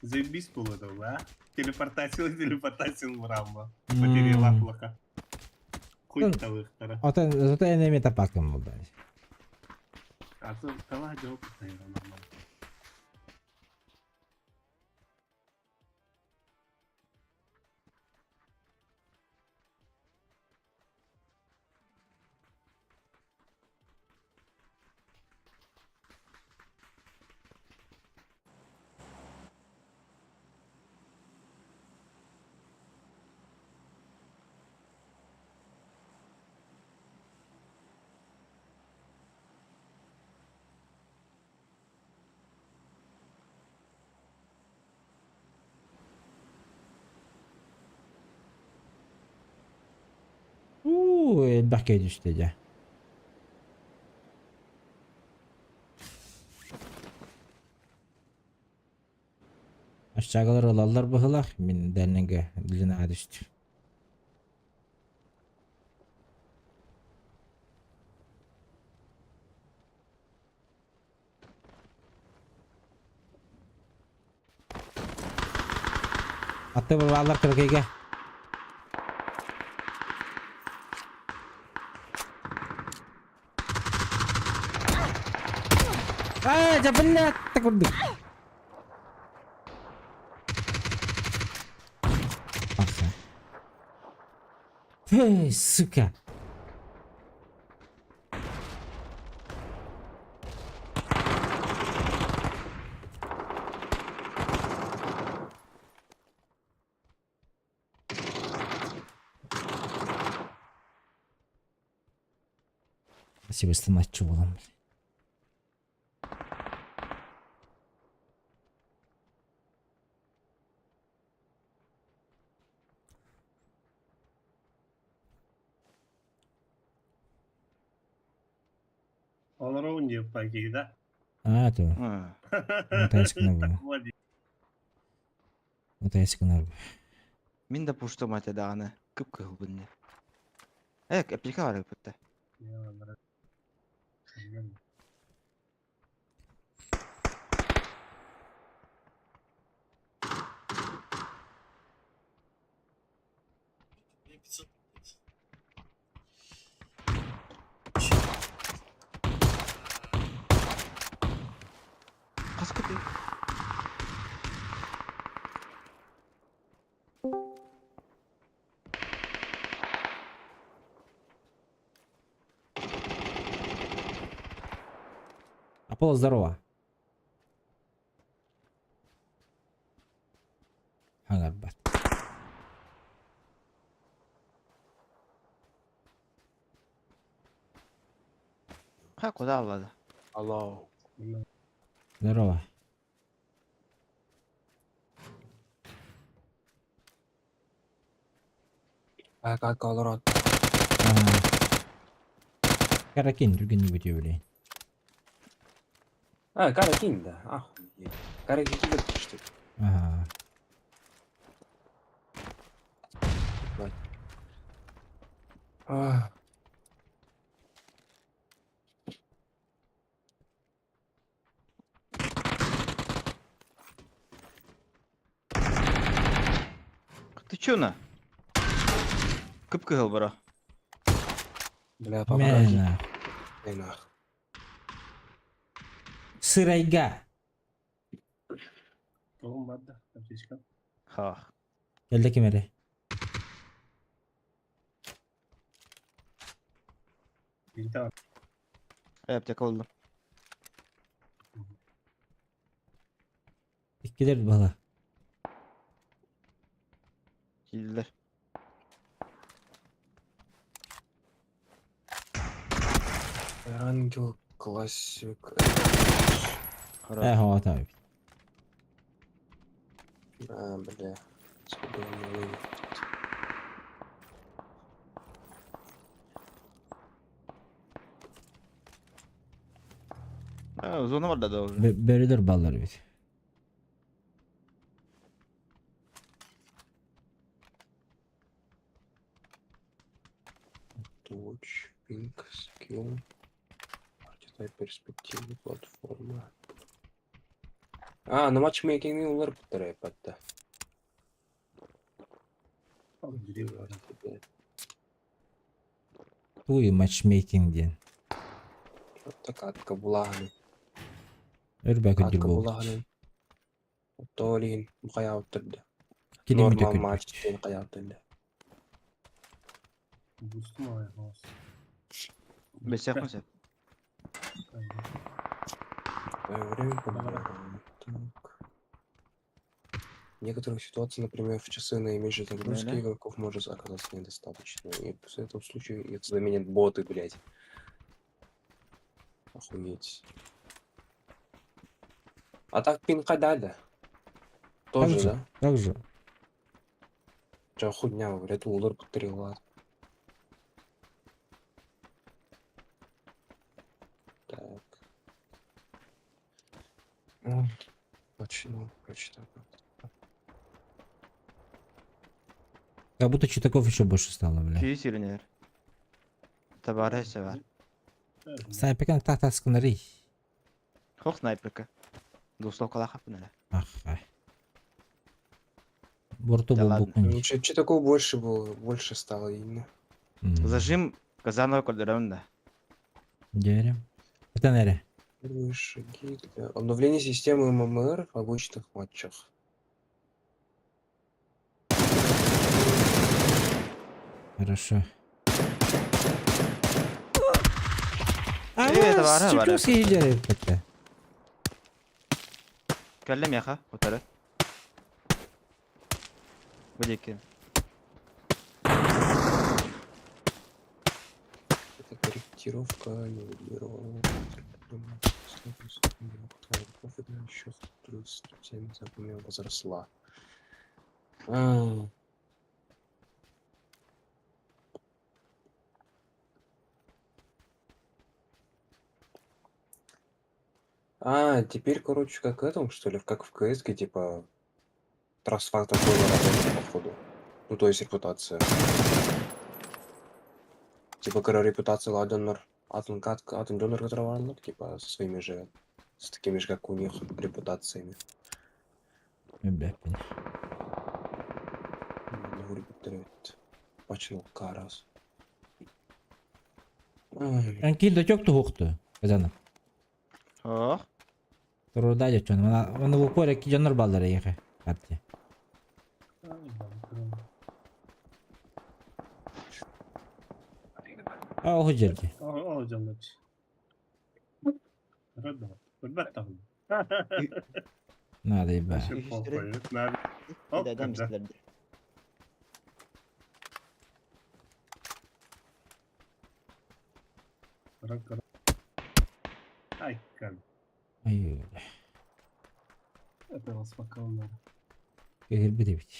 Заебись было это, а? Телепортация, телепортация мрамма. Потери лахлаха. Хуй талыхтара. Отон зато энеми тапакым булда. А то тала жауап нормально. Уу, элбэх киһи түстэ дьэ. Аччагалар ылаллар быһылах, мин дальнайга длина түстүм. Атты баалар кыракыйга. А, дьэ, блядь, курдук. Ага. Эй, сука. Спасибо, станаччы буолан. Олорон диэп пакей, да? А, то. Мутайскына бу. Мутайскына бу. Мин да пуштум этэ даҕаны кып-кыһылбын дии. Э, аптека бар эбит. Хас көтүй? Аполло, здорово. Хаҥарбат. Ха, куда аллады? Алло. Здорово. А как олорон? Каракин, түргенник бүтүө билейин. А, Каракин, да. Охуеть. Каракин кидет, что ли? Ага. А, Ты чё на? Кып-кыһыл бро. Бля, помоги. Мэ, Эй, нах. Сырайга. Тоҕум барда, аптечка. Ха. Кэллэ ким эрэ? Киһитэ бар. Э, аптека булдум. Иккилэр бала. Киирдилэр. Ангел, классик. Хорош. Э, хоҕото эбит. А, бля. Сколько у меня времени? А, зона бар да уже. Бөрөлөр баллар эбит. Watch, Pink, Skill. Арchetype, перспективы, платформа. А, на матчмейкинг улар бұттар. Туй матчмейкинг диэн. Катка булаһаны. Өрбә көдүр Катка буолбут. булаһаны. Толин каяуттырды. Километр Нормал көдүр. матч ден каяуттырды. Бустум алай голос. Бесяк сөп. Время подбираем. Так. В некоторых ситуациях, например, в часы наименьшей загрузки Да-да. игроков может оказаться недостаточно. И в этом случае их заменят боты, блядь. Охуеть. А так пин да? Тоже, Так же. да? Так же. Ча хуйня, говорят, улар подтрела. Так. Ну, Почему? Прочитаю. Как будто читаков еще больше стало, бля. Күйі сиренер. Табары бар. Снайперкан так-так сканери. Хох снайперка. Двустволкалаах хаппын Ах, ай. Борту Да был ладно. букун. Ну, че такого больше было, больше стало именно. Зажим Казанова көрдөрөм да. Дерем. Это нере. Первые шаги для обновления системы ММР в обычных матчах. Хорошо. Э, это бара, бара. съезжали. Кэллэ миэхэ, утары. Бу диэки. Это корректировка нивелировала еще плюс 7 возросла. А. А, теперь, короче, как этом, что ли, как в КС, типа, трансфактор тоже работает, походу. Ну, то есть репутация. Типа, когда репутация ладонор, атын кат, атын донор, которого типа, со своими же, с такими же, как у них, репутациями. Бэппин. Почему раз. Ай, Анкин да тёк тухукту. Казанов. Ох. Туруда дечон. Мана в упоре ки дьоннор баллар ехе. Карте. А оху жерди. О, дьоннор. Көрбөт даҕаны. Надо еба. Оп, Дедем да. истилэр. Ай, как. Ай, Это вас спокойно. кehirbi дебит.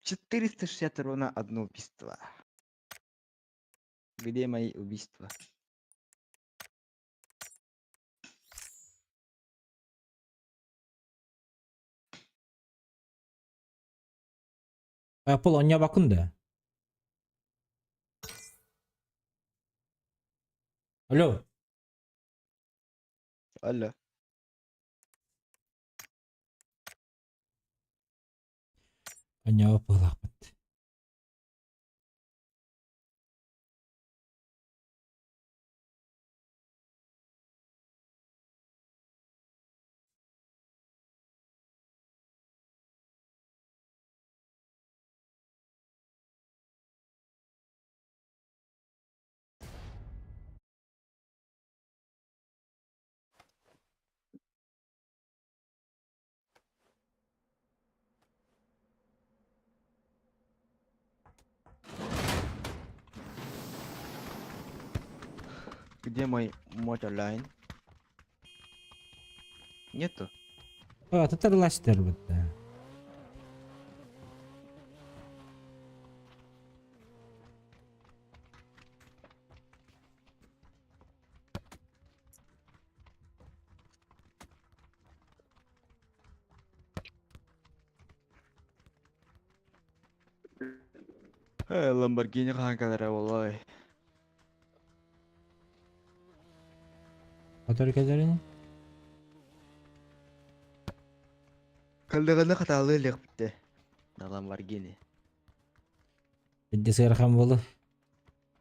460 ровно одно убийство. Где мои убийства? А пол оня бакында. Алло. Алло. Оня опылакпыт. Где мой мод онлайн? Нету. А, татар ластер битте. Э, Ламборгини хаһан олой. Который кәләрини? Калдыганы хаталы лехпте. На Ламборгини. Бидде сыйрхан болу.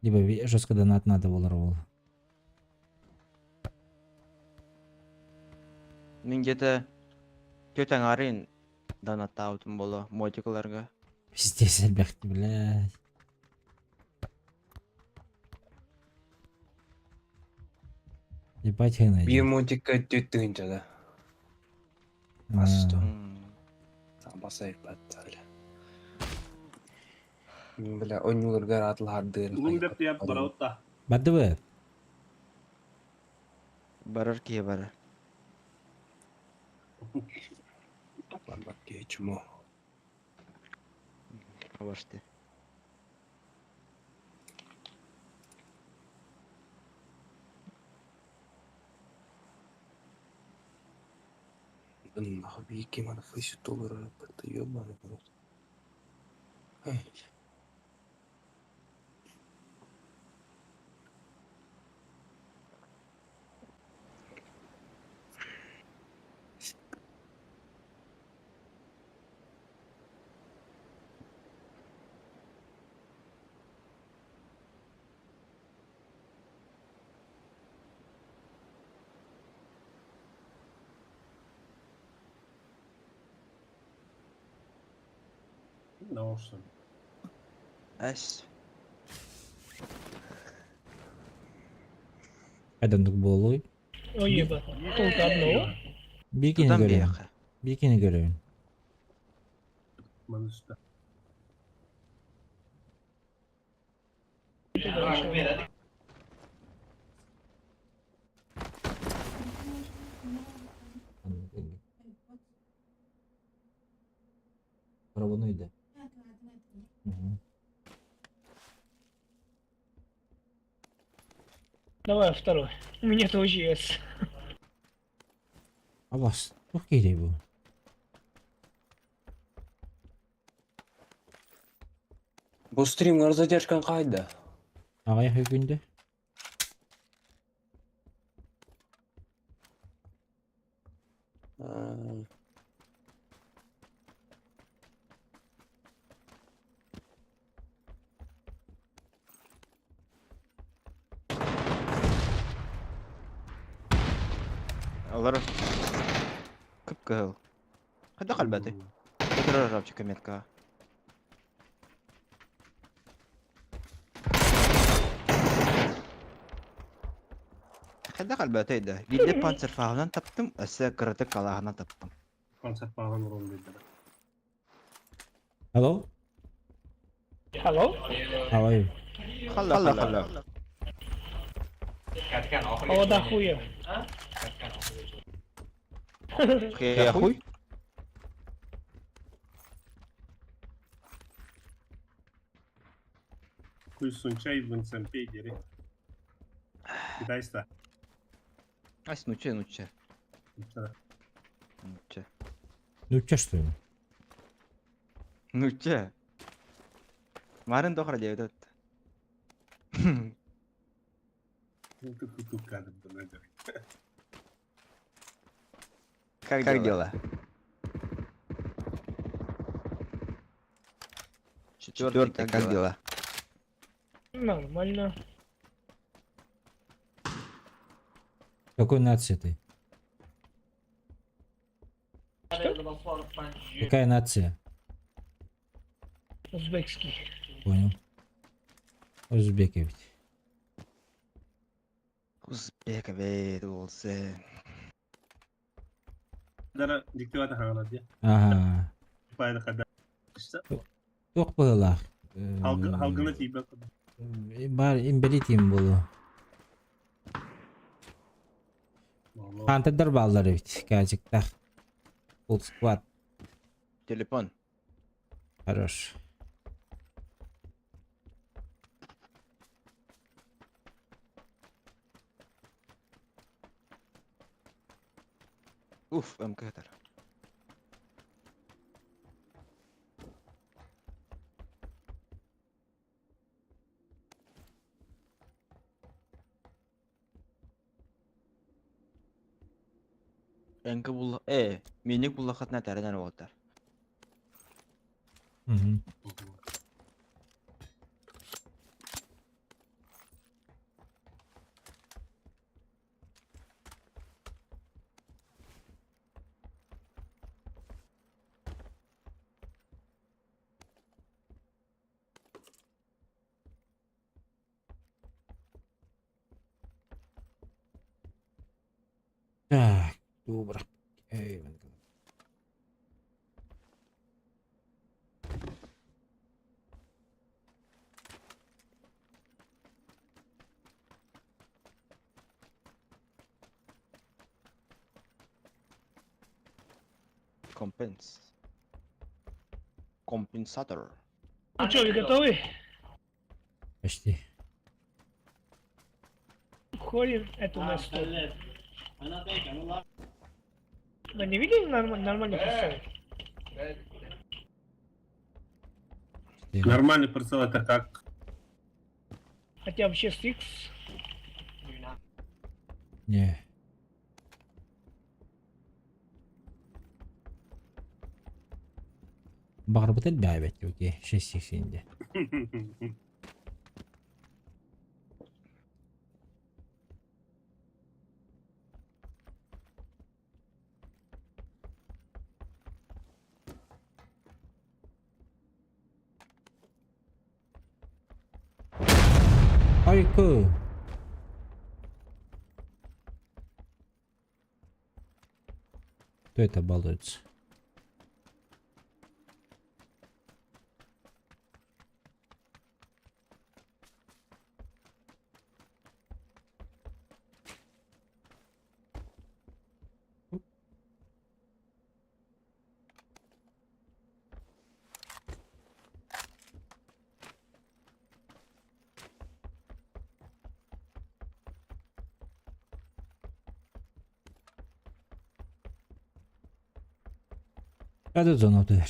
Либо жестко донат надо болар ол. Мин где-то тетяң арын донаттаутум боло мотикларга. Пиздец, элбэхти, блядь. Ебать хына. Биомотика тетінча, да. Асто. Басай баттали. Бля, онюларгар атлардыр. Улун деп тиап бараута. Барды Барар кие барар. Барбакке чмо. Абашты. Нахуй, бики, мана фейси доллара, это ёбаный в рот. Ай. Наушник. Эс. Хайдандык буолуй? Ой, еба. Только одного? Бикини Тутан көрөбүн. биэхэ. Бикини көрөбүн. Манышта. Парабону иде. Мгм. Давай второй. У меня тоже есть. Абас, туох киһи бу? Бу стримҥар задержкаҥ хаайда. Аҕыйах күндэ. Аа, Олар кып-кыһыл. Хайдах альбаты? Көтөрөр рабчика метка. Хайдах альбаты да. Биирдэ панцерфаһынан таптым, өссө кыратык калааһынан таптым. Концерт пағын урон дейді. Hello? Hello? How are you? Халла халла. О, да хуя. Хуя хуй. Хуй сунчай вынсампей дери. Китайста. Ась нуче нуче. Нуче. Ну че что ли? Нуче. Марын дохра дебет. Тут кадр донадер. Как дела? Четвертый, как дела? Нормально. Какой нации ты? Какая нация? Узбекский. Понял. Узбеки ведь. Узбек бейт болса. Дара диктивата хаңалар дия. Ага. Пайда қада. Туох быһыылаах. Халгына тиибе. Бар имбелитим болу. Хантадар баллар ведь. Кажыктах. Full squad. Телефон. Хорош. Уф, МК-тар. МК булла... Э, миник булла хатна тәренән болтар. Мгм. Так, добро. Эй, вон как. Компенс. Компенсатор. Ну что, вы готовы? Почти. Входим это у нас что? Вы не видели нормальный прицел? Четыре. Нормальный прицел это как? Хотя бы 6х. Не. Баҕарбыт элбээбэт окей, 6 инде. Айку. Кто это балуется? Hadi зона утуйар.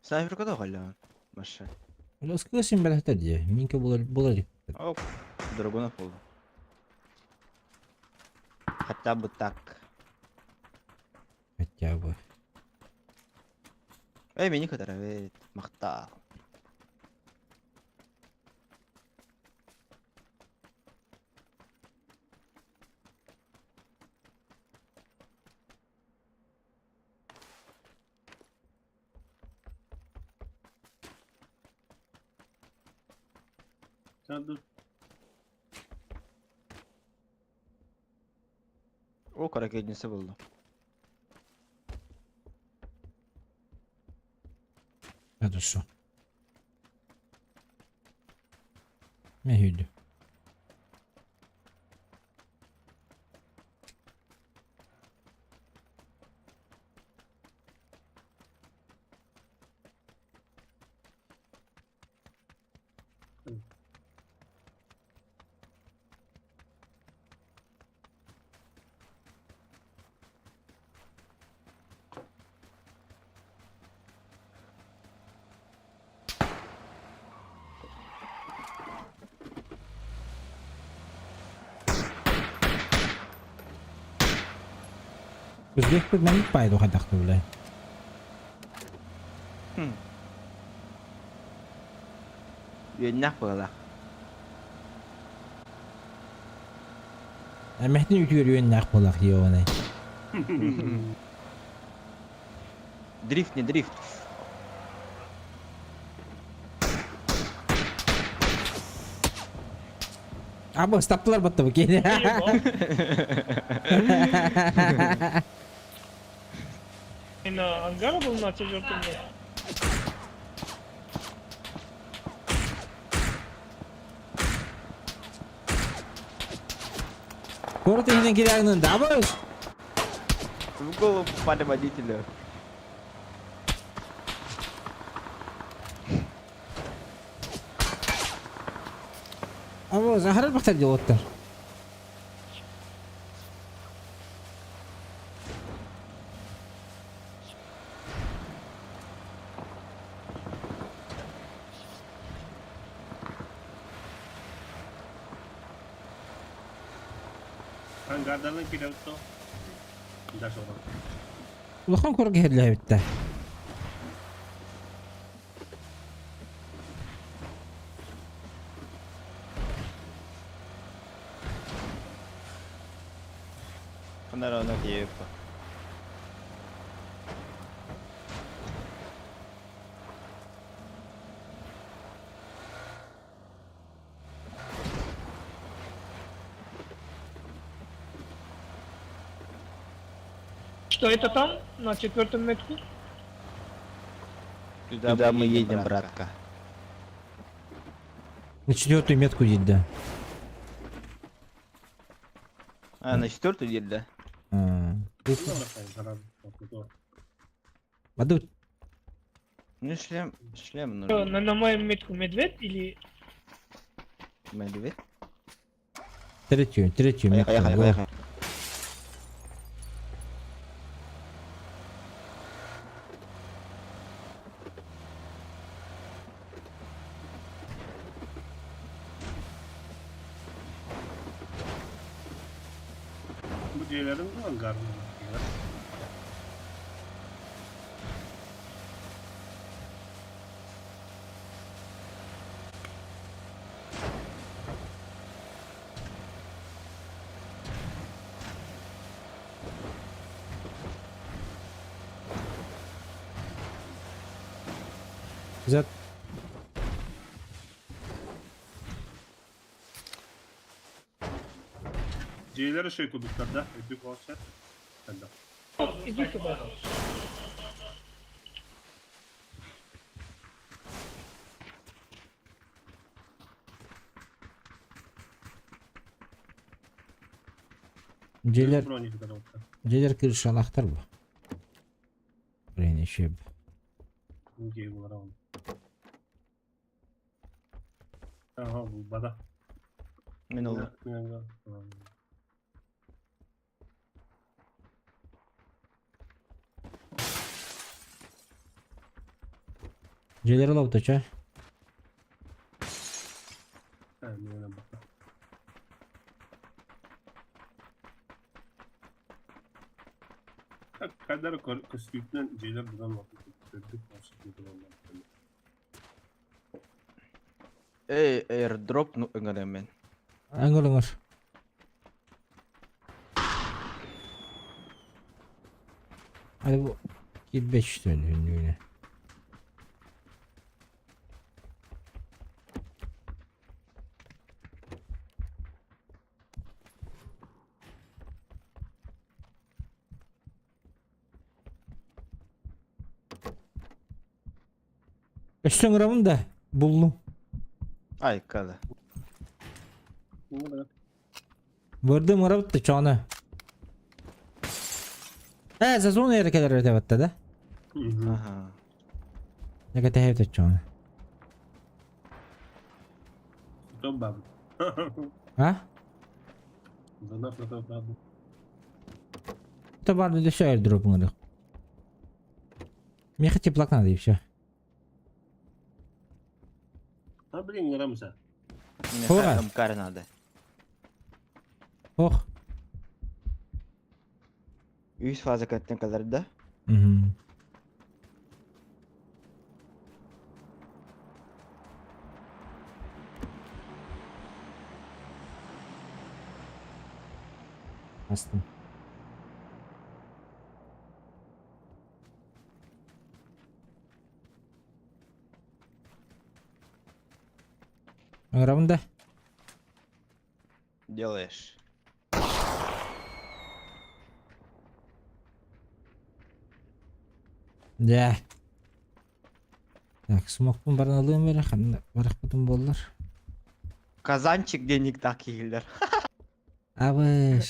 Снайперка да халя. Маша. Скыласым бэлэхтэр дии. Минка буолар буолар. Оп, драгонов был. Хотя бы так. Хотя бы. Эй, меня который махта. Надо О, ракетница была. Хорошо. Мегүйдү. Өзбекпит маннык баайы хайдахты билэ. Үөннэх буолла. Эмэхтин үтүөр үөннээх буолах ёбаный. Дрифт, не дрифт. Абы стаптылар батты бу кини. Ебал. И на ангар был на четвертом месте. Город иһинэн кирээгинэн дабыс. В голову попали водителю. Абы захарар бахтар делоттар. Ангардан киреп то. Даже он. Улахан курга иһиллээбиттэр. Ханара тиеп. Что это там, на четвертом метку? Туда мы едем, братка. На четвертую метку едь, да. А, на четвертую едет, да? А, Аду Ну, шлем, шлем Что, нужен. на мою метку медведь или... Медведь? третью, третью метку. Поехали, Во. поехали. Бу дьиэлэрин ангарын. Зат. Дьиэлэр үчүгэй курдуктар да, үрдүк уолча. Элбэх. Иди сюда. Дьиэлэр Броник дорогта. дьиэлэр крышалаахтар бу. Блин, еще Дьиэ буолар ол. Ага, булбата. Мин олу. Дьиэлэр олобута чэ. Kadar көстүүтүнэн дьиэлэр будан үрдүк Эй, airdrop ну ыҥырыам мин. Ыҥыр ыҥыр. Hadi bu 5 döndü. Өссө ыҥырабын да буллум. Айкада. Бырдым ыҥырабыт да чоно. Э, за зона эрэ кэлэр этэ да? Ага. Яка тэһэбит чоно. Баб. А? Это бар да все airdrop ыҥырык. Меха теплак надо и все. А блин, ыҥырамса. Хура. МК надо. Ох. Үс фаза кэттен кэлэр да? Угу. Астым. Ыҥырабын да? Делаешь. Дьэ. Так, смокпун баран ылыам эрэ, ханна барахпытым буоллар. Казанчик денег так киһилэр. Абыш.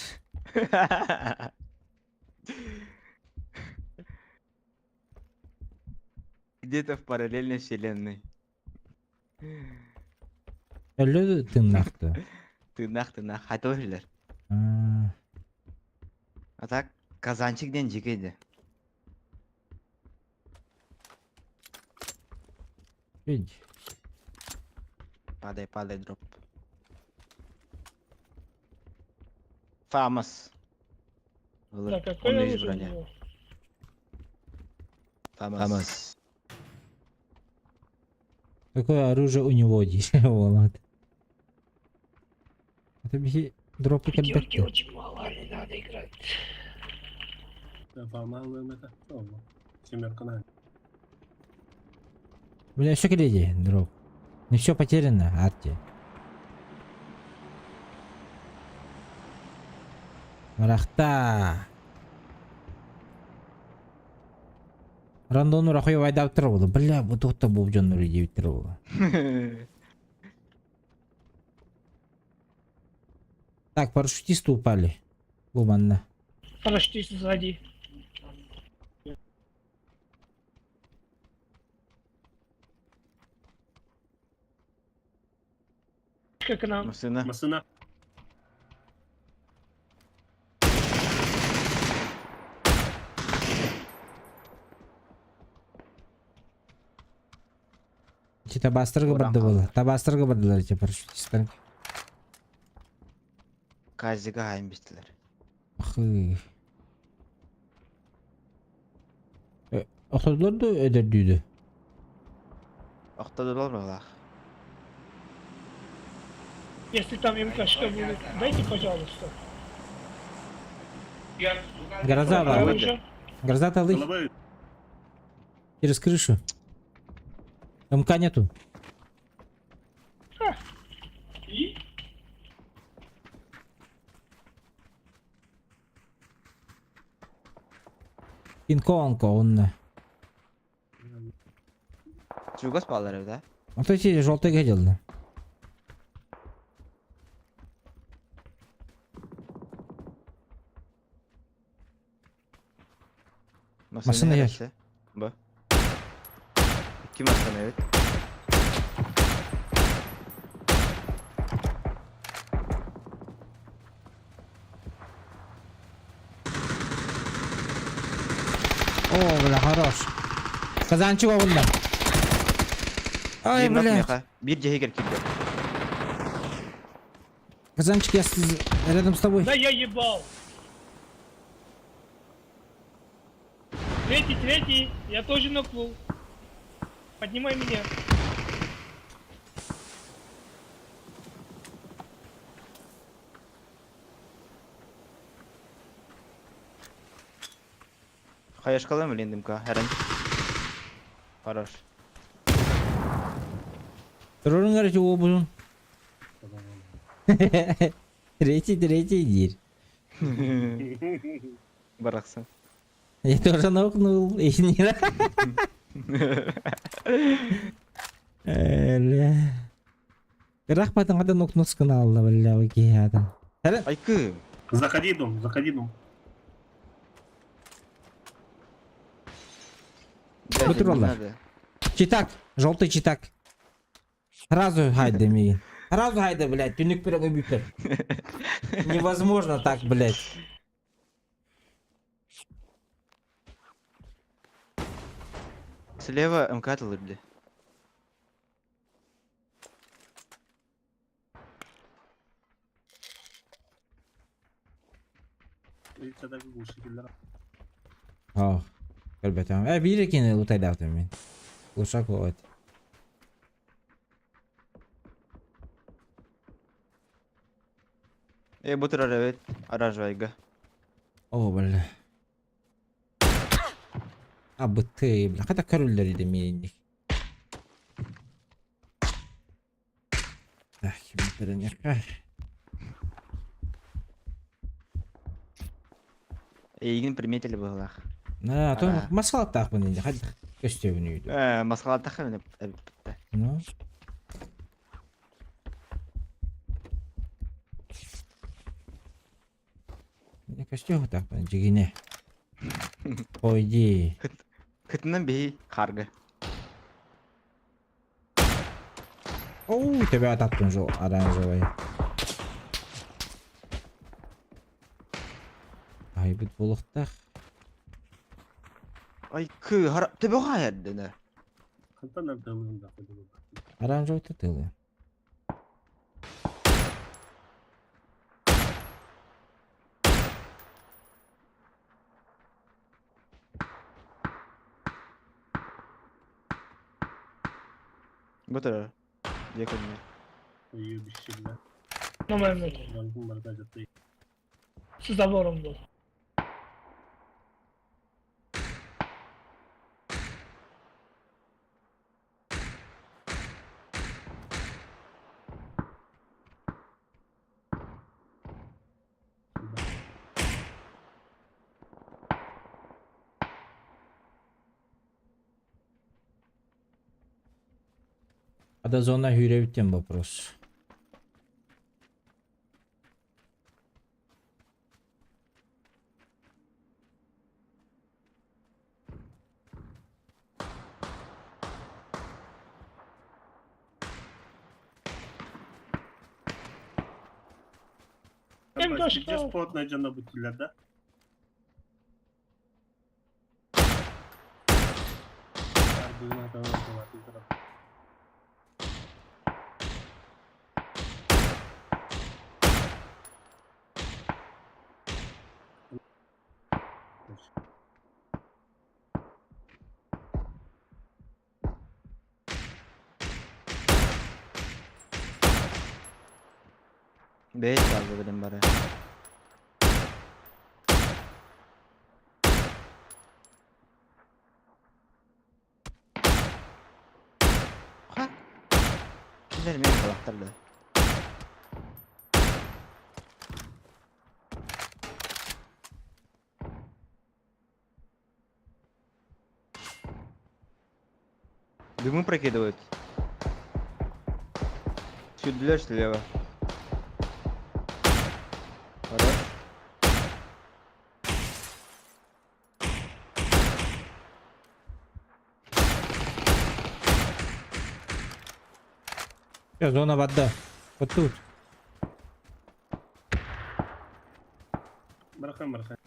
Где-то в параллельной вселенной. Өллө тыыннаахты. Тыыннаах тыыннаах хата иһиллэр. А, А так Казанчик диэн дьикэйди. Видь. Падай, падай, дроп. Фамас. Так, какой Он есть оружие у броня. него? Фамас. Какое оружие у него здесь? Вот. Это биһи дропы Пятерки кэлбэттэ. очень мало, не надо играть. Фама это. Семерка на. Бля, все кэлиэ дроп. Не все потеряно, арти. Рахта. Рандону рахуй вайдаптыр болу. Бля, бу тухта бу дьоннору диэбиттэр болу. Так, парашютисты упали. Бу манна. Парашютист сзади. Как нам? Массыына. Массыына. Ити табаастарга Уран барды буолла. Табаастарга бардылар ити парашютистар. Казига хайын бистилэр. Ахы. Охтодулар да өдөрдүүдү. Охтодулар быһыылаах. Если там МКшка будет, дайте, пожалуйста. Гроза Какое бар. оружие? Гроза талы. Головой. Через крышу. МК нету. И? Кинг-Конг онно. Чугас баалар эбит, а? Ото ити желтыйга дьылла. Массыына Массыына иһэр. иһэр. Бу. Икки массыына эбит. О, бля, хорош. Казанчик оҕунна. Ай, Биир нок бля. миэхэ. Биир дьиһигэр киирдэ. Казанчик, я рядом с тобой. Да я ебал. Третий, третий, я тоже нокнул. Поднимай меня. Хаешкалым блин дымка. Хэрэн. Хорош. Турурун короче, обузун. Третий, третий диир. Барахсан. Я тоже нокнул. И не Бля. Рахматын хата нокнус каналла, бля, киһи Айкы. Заходи, дом, заходи, дом. Дядя, не Бутыроллар. надо. Читак, желтый читак. Сразу хайда миигин. Сразу хайда, блядь, түнүк пирог бүпер. Невозможно так, блядь. Слева МК бля. Ох, көрбөтөм. Э, биир кини лутайдаатым мин. Лушак вот. Э, бу турар эбит. Оранжевайга. О, бля. А, быты, бля. Хата көрүллэр иде миинник. Так, ким Эйигин приметили быһыылаах. На, то Ара. маскалаттаахпын инде. Хадды көстөбүн үйдү. Э, маскалаттаха мин эбит. Ну. Не көстөбү таахпын жигине. Ойди. Кытынан биһи харга. Оу, тебя ататтын жол оранжевый. Ай, бит булуктах. Айкы, хара төбө хаярдына. Хантан артылыгын да Оранжевый тытылы. Бу турар. Дьэ көрүнэр. На моем С забором был. Ада зона хүребиттен вопрос. МКшка. Спотная жана бүтүлөр да. Бэйт kaldı benim бары. Ха? Кимдер мен калактарды. Дымы прокидывают. Сюда слева. Хорош. Всё, зона вода. Вот тут. Бырахан, бырахан.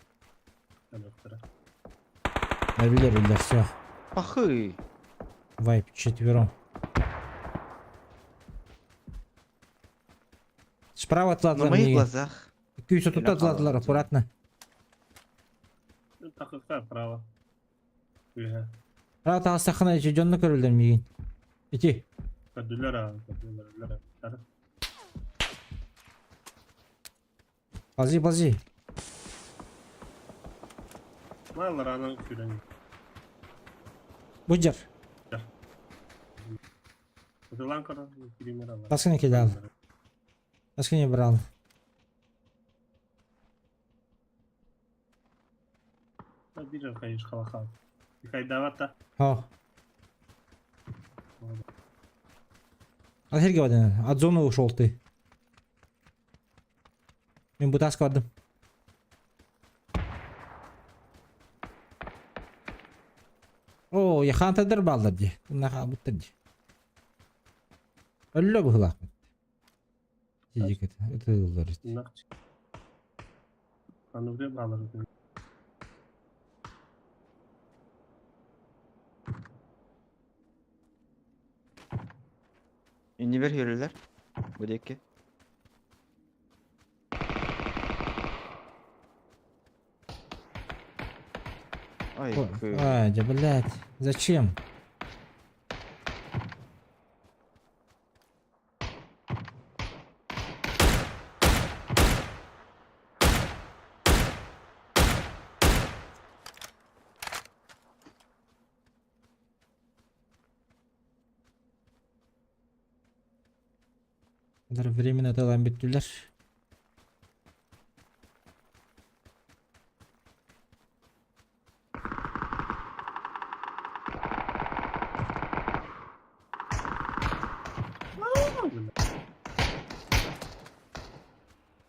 Доктора. Билэр, билэр, все. Пахы. Вайп четвером. Справа На отладлар моих миигин. глазах. Күйсө тут Или отладлар, аккуратно. Тахыка право. Үһэ. Право таҕыстаххына ичи дьонно көрөллөр миигин. Ити. Көрдүлэр аа, көрдүлэр, өлөр. Тары. Ползи, ползи. Малларанан күрен. Будьер. Утулан көрө, киример алар. Таскыны кидал. Таскыны брал. Бир хайыш халаха. Хайдавата. О. А Сергей Вадимович, от зоны ушел ты. Мен бутаскы бардым. О, я хантадыр балдар ди. Наха буттар ди. Өллө быһылаах. Сидик это. Это ыллар. Нахчы. Аны балар. Иннибэр көрөллөр. Бу диэки. Ай, кы. Ай, да, блядь. Зачем? Временно талан бүттүлэр.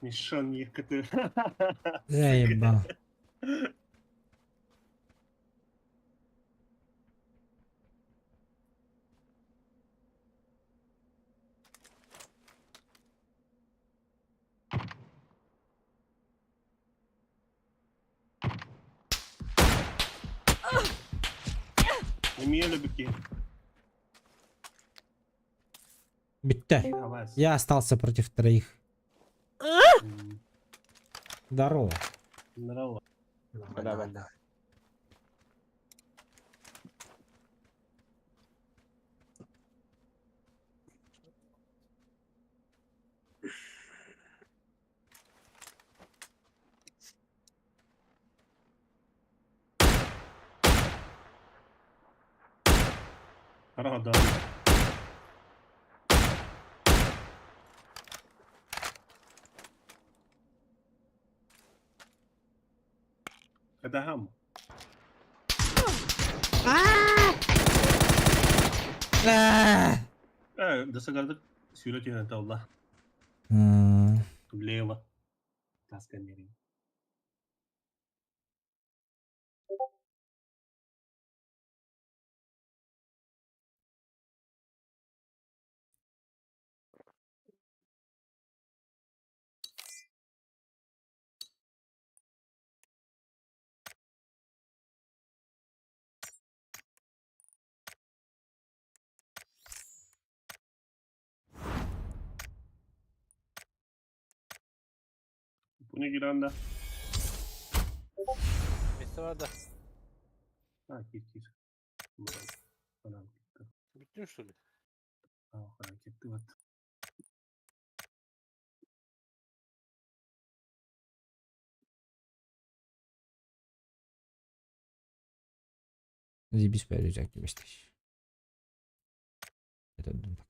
Мишон ехати. Заебал. Эмиэ любики. Бүттэ. Я остался против троих. Здорово. Здорово. Давай, Давай. давай, давай. Хорошо, да. Это гам. Да сагардык сүрөт yönete Allah. Влево. Таска мерин. Bunu girende. Messi var da. Ha gir gir. Falan gitti. Bitti mi şöyle? Ha falan gitti bak. Заебись по рюкзак тебе стоишь. Это так.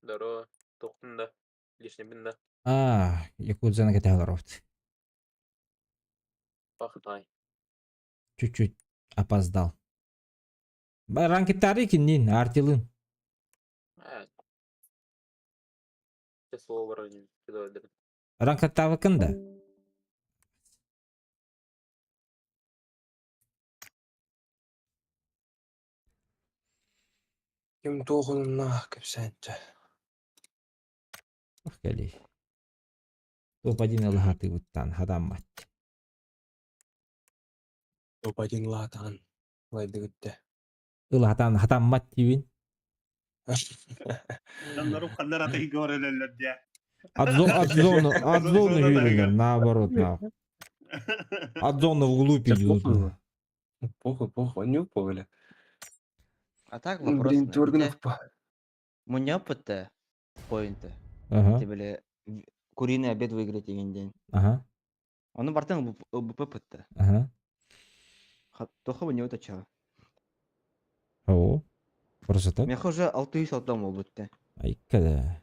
Здорово. Тохтун да. Лишнебин да. А, Якудзаны кэтэһэ олоробут. Пахтай. Чуть-чуть опоздал. Ранкеттары киннин, артилын. Э. Число вроде Ранкеттавыкын да. Ким туохуннаах кэпсээнчэ. Ох кэлий. Топ-1 ылаһатыыбыттан хатаммат. Топ-1 лаатаан лайдыгытте. Ылаһатаан хатаммат диибин. Дьоннорум ханна эрэ атыыга баран дьэ. От зоны, от зоны үүрүлэр, наоборот, нахуй. От зоны вглубь Да идут. похуй. Похуй, похуй, не упали. А так вопрос. Блин, Тюргенов Муньяпыт поинты. Ага, Ты были куриный обед выиграть деген день. Оны бартын ЛБП пытты. Тоха бы не уточала. О, просто так. Меха уже 600 ол бутты. Айка да.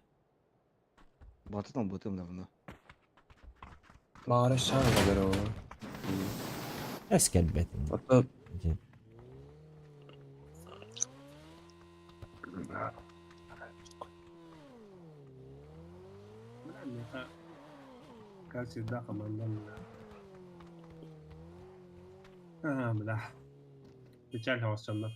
Батытан бутым давно. Мара шан здорово. Эскелбетин. Вот Бля, меха, как всегда, команда, бля. А, бля. Печаль хаосчаннар.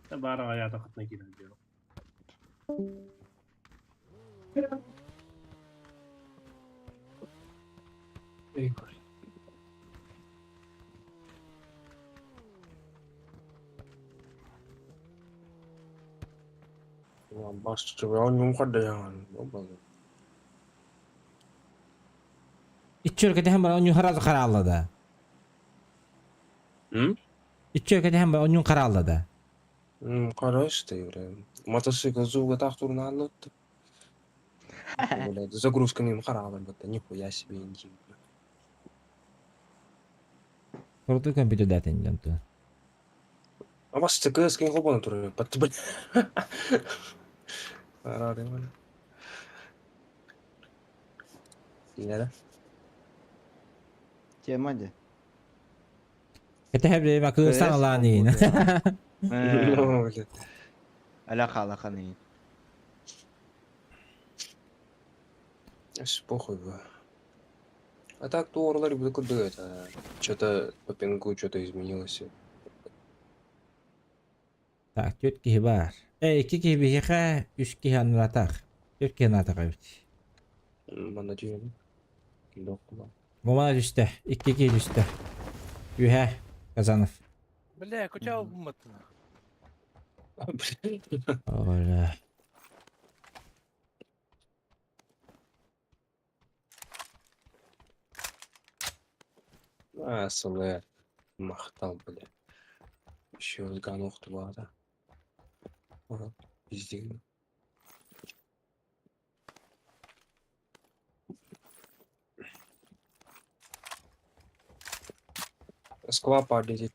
Бара аята хатна кирен диyor. Игорь. Иччөркете hem оньюн харазы карааллада. М? Иччөркете hem оньюн карааллада. Хорош ты, бля. Мотоцикл звука так турна аллотты. Бля, загрузка мимо харабан, будто нихуя себе интим. Крутой компьютер датын денту. А вас ТКС кин хобона туры, пат бля. Рады, бля. Да? Тема де. Это hem de кырсан алаанын. Ну, бля. Аляха алаханы. Аж похуй бы. А так то орлар буду куда это. Что-то по пингу что-то изменилось. Так, түөрт киһи бар. Э, икки киһи биһиэхэ, үс киһи аннатах. Түөрт киһи аннатах эбит. Манна Докула. Бумана түстэ, икки киһи түстэ. Үһэ, Казанов. Бля, куча албымматын. Оля. А, СЛР. Махтал, бля. Еще ганох да. Ага, пиздец. Сква падает.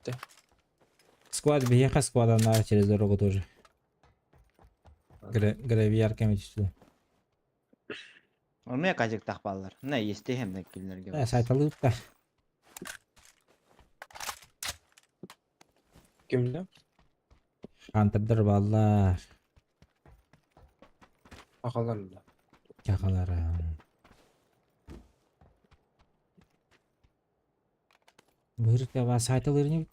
Склад биһиэхэ, склад аннара через дорогу тоже. Гравиярками түстэ. Омия казик тахпалар. На есть хем на киллерге. Э, сайталыпта. Кимде? Хантердер баллар. Ахалар да. Чакалара. Бырык ба сайталырны бит.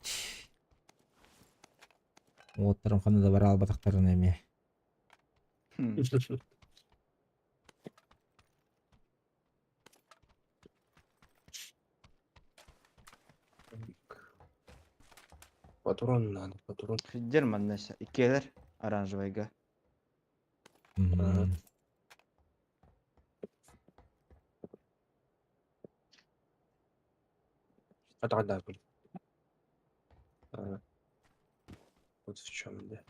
Оттарым ханы да бар албатактарын эме. Патрон надо, патрон. Дерман нася. Иккелер оранжевыйга. Атаҕа били. Вот в чем, да.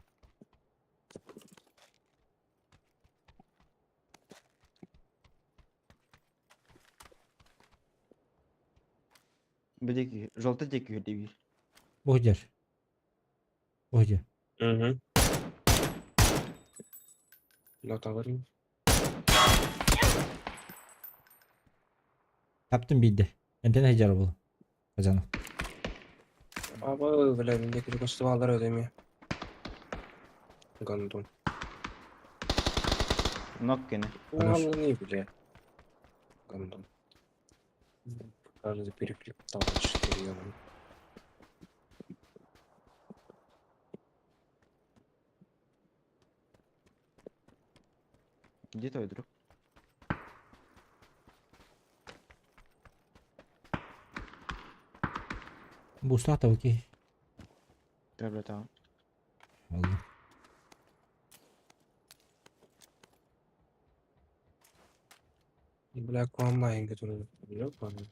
Бу диэки, желтый диэки үһү Буһдер. Буһдер. Угу. Да, товарищ. Таптым биирдэ. Энтэн сылдьар буол. Казанов. Аба, бля, мне перекостывалар ödemi. Гандон. Нок кини. Хорош. Не, бля. Гандон. Каждый переклик там 4 ёбаный. Где твой друг? Бустаах табыки. Да, бля, там. Алла. Бля, куамайын который бля, куамайын.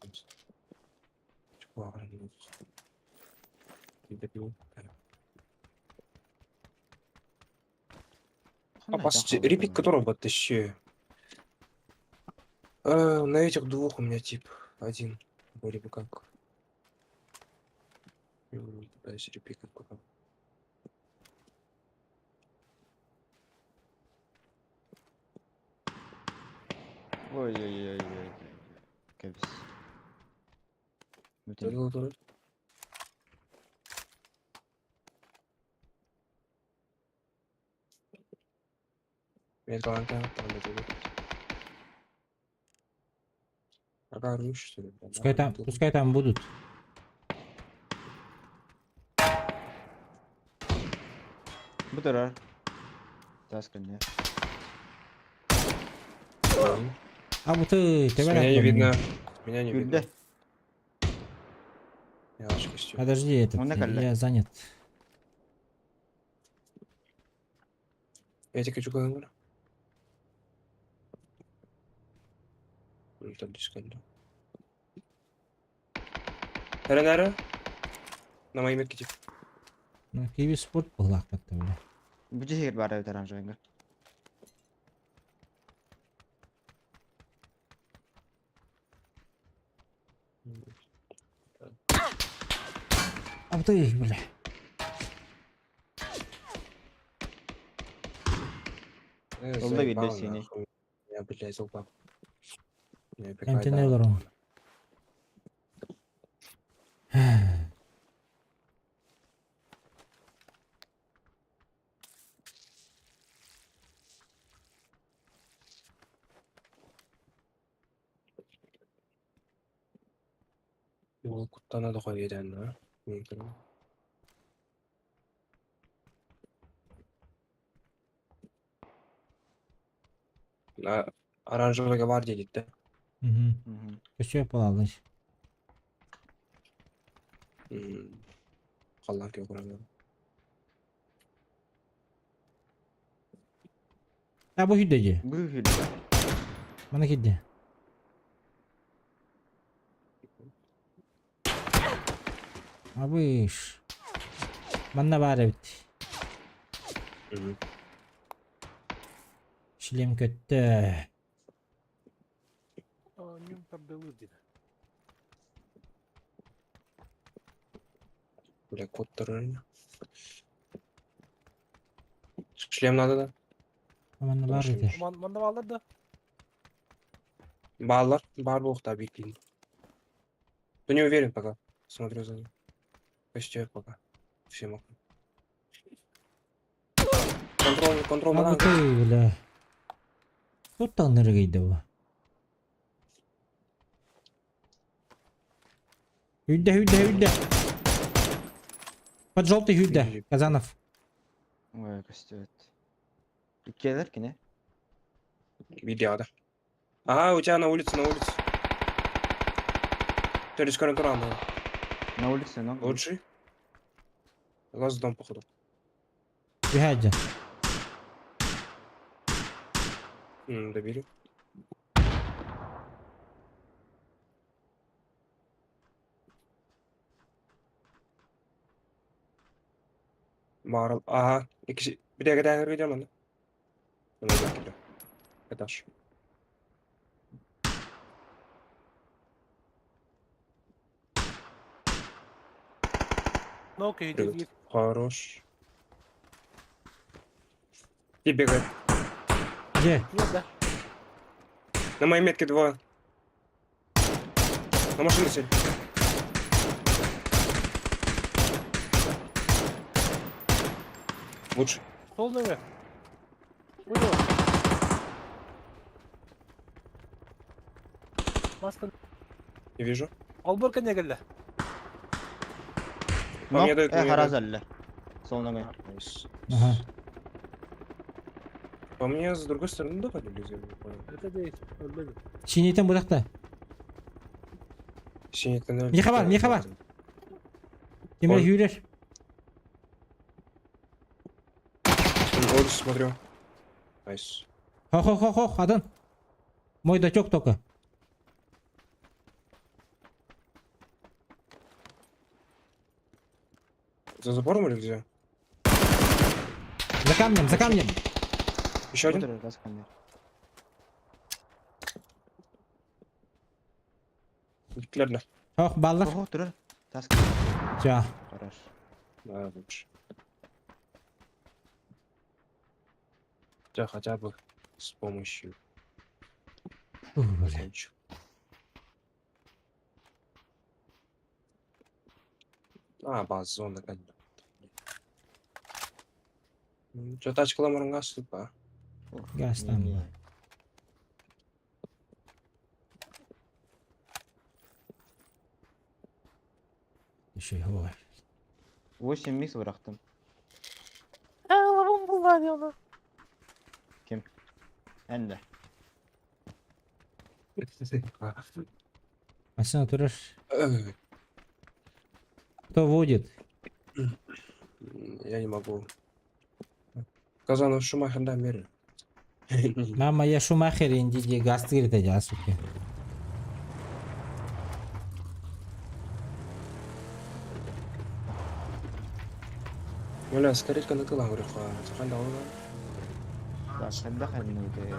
А по сути, репит которого тысячи. На этих двух у меня тип один. Вроде бы как. Пытаюсь репикать пока. Ой-ой-ой-ой. Кэбис. Бүтүн. Dur, dur. Мен там это Ага, руш, что ли? бля, нахуй, Пускай там будут. Бу турар. Таас кэннэ. Мгм. А вот ты, С тебя Меня не видно. Меня не видно. Күлдэ. Я наш костюм. Подожди, этот, Он на колле. я занят. Я тебе хочу говорю. Ну, там дисконт. Нара, На моей метке тип. Ну, Киви спорт был бля. Бу дьиһигэр баар эбит оранжевыйга. А вот ты, бля. Ол да Заебал, биирдэ синий. нахуй. Я, блядь, залпа. Меня пикает, МТН да. олорон. Ол куттана да қой да. Мен көрем. На оранжевый гвардия дейді да. Угу. Мгм. Все палалыш. Қаллан кеу көремін. А бу хидде Бу үһү. Мана хидде. Абыш. Манна бар эбит. Шлем көттө. Нюм табдылы диде. Бля, код тұрыр. Шлем надо да? Манна бар Шлем. эти. Манда балдар да. Баллар, бар болуқта бейкин. Да не уверен пока. Смотрю за ним. Костер пока. Все могу. Контрол, контрол, А мана. ты, бля. Тут там ныргайды бу. Хүдде, хүдде, хүдде. Под желтый хүдде. Бежи. Казанов. Ой, көстүбэт. Иккиэлэр кини. Видео, да. Ага, у тебя на улице, на улице. Ты скоро туран был. На улице, но. Лучший. Лаз дом, походу. Бихаджа. Добили. Маарал. Ага. Икки бирээгэ дьэ манна. Манна Этаж. Ну окей, Привет. иди. Хорош. И бегает. Где? Нет, да. На моей метке двое. На машину сели. Лучше. Полный. Понял. Маска. Не вижу. Алборка не келді. По мне дают, Э, мне хара дают. залле. Солнце. Найс. Ага. По мне с другой стороны давали люди, я не понял. Это değil. Ölmedi. Синейтен быдақта. Синий тоннель. Миха бар, миха бар. Кемер Ой. юрер. Вот, смотрю. Найс. Хо-хо-хо-хо, один. Мой датек только. За забором или где? За камнем, за камнем. Еще один? Ладно. Ох, баллар. Ого, турар. Тас. Ча. Хорош. Да, лучше. Хотя хотя бы с помощью Ух, бля. закончу. А, базон, конечно. Что, тачка ламарангас типа? Газ там. Еще и ой. 8 микс бырахтым. Лабым булла оны. Ким? Энде. Машина турер. Кто водит? Я не могу. Казанов Шумахер, да, мере. Мама, я Шумахер, инди газ тырит, а суки. Бля, скорее на тыла, говорю, ха, Так, когда минуты.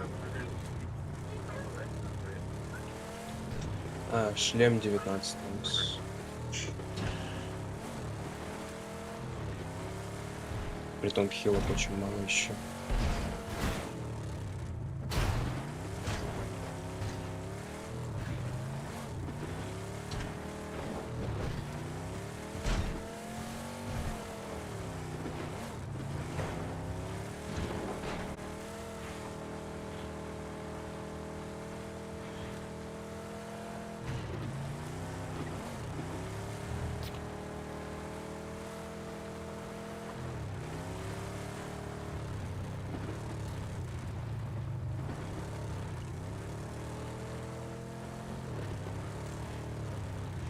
А, шлем 19 у нас. Притом хилок очень мало еще.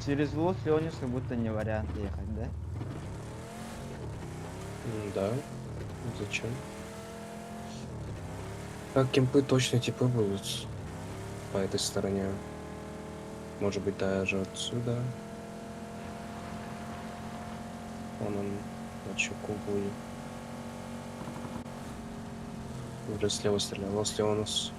Через Лос Леонис как будто не вариант ехать, да? Да. Зачем? Так, кемпы точно типы будут по этой стороне. Может быть, даже отсюда. Вон он на чеку будет. Уже слева стрелял. Вот слева у нас.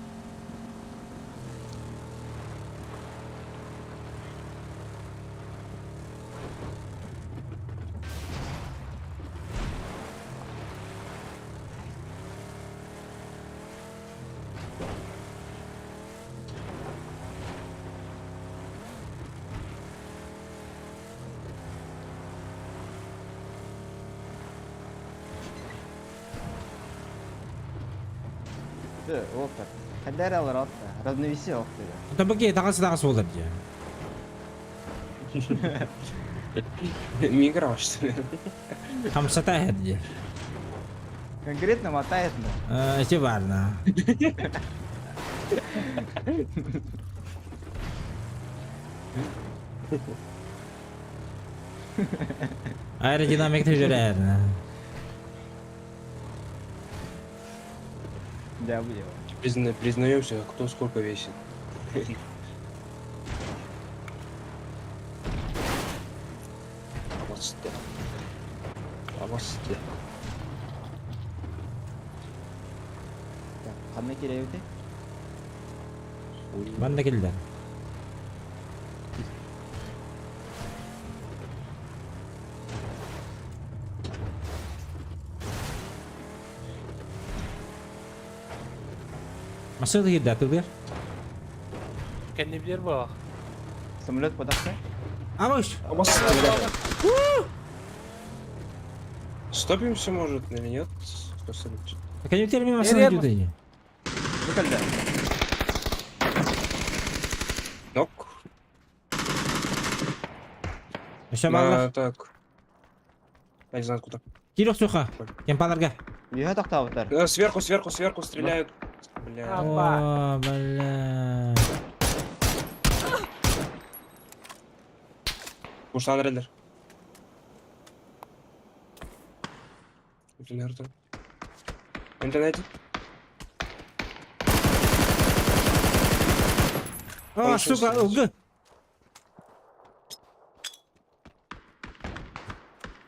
Да, опа. Когда алар атта, равновесие охты. Табаки, тағасы тағасы болар же. Не играл, что ли? Хамсата же. Конкретно мотает, но. Эти варна. Аэродинамик жүрер. Да, будет. Признаемся, кто сколько весит. Авасте. Авасте. Ханна кирэбитий? Манна кэллэ. Массыына киирдэ атыылыыр. Кэннибилэр буолах. Самолет подахта. Амуш! Стопимся, может, или нет? Посмотрите. Кэннибитер мин массыына Эрер дьүдэйи. Бу кэллэ. Нок. Өссө бааллар. А, так. Я не знаю откуда. Киир охсуха. Кемпаларга. Үөһэ тохтообуттар. Сверху, сверху, сверху стреляют. Бля. Апа. О, бля. Ушла рендер. Рендер. Интернете. О, сука, ылгы.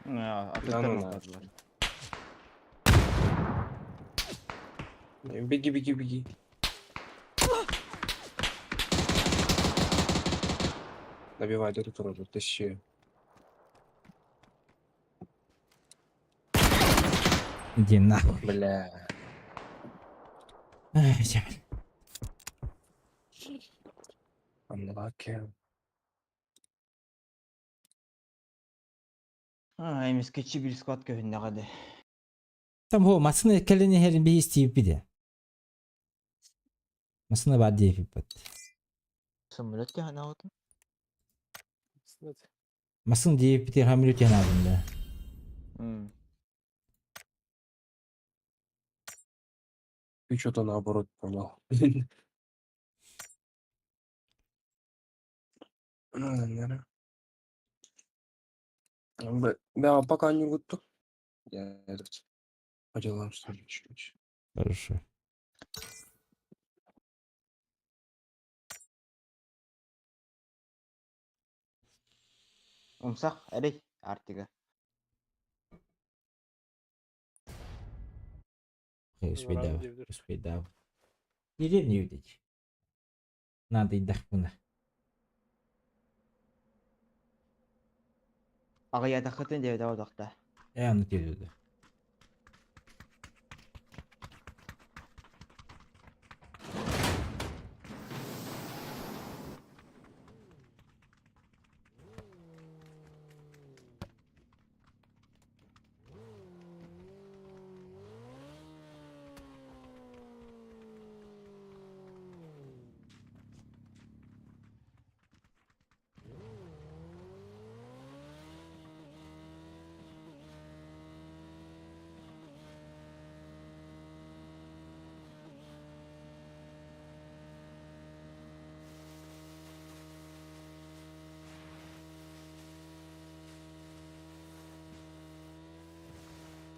Да ну нахуй. Беги, беги, беги. Добивай эту тоже, тащи. Иди нахуй. Бля. Ай, земля. Unlucky. А, эмискечи бир склад көһүннэҕэ дии. Там хо массыына кэлэн иһэрин биһи истииппит. Массыына баар диэпиппит. Самолет кэһэн аҕытын. Массыына диэппитигэр самолет иһэн аадым да. Ты что-то наоборот понял. Ну, наверное. Да, пока не буду. Я этот, по делам что ли чуть-чуть. Хорошо. Умсах, эрэй, Артига. Успейдав. Успейдав. Деревню видеть. Надо идахпына. Аҕыйаатаххытын диэбитэ одохто. Э, аны келеді.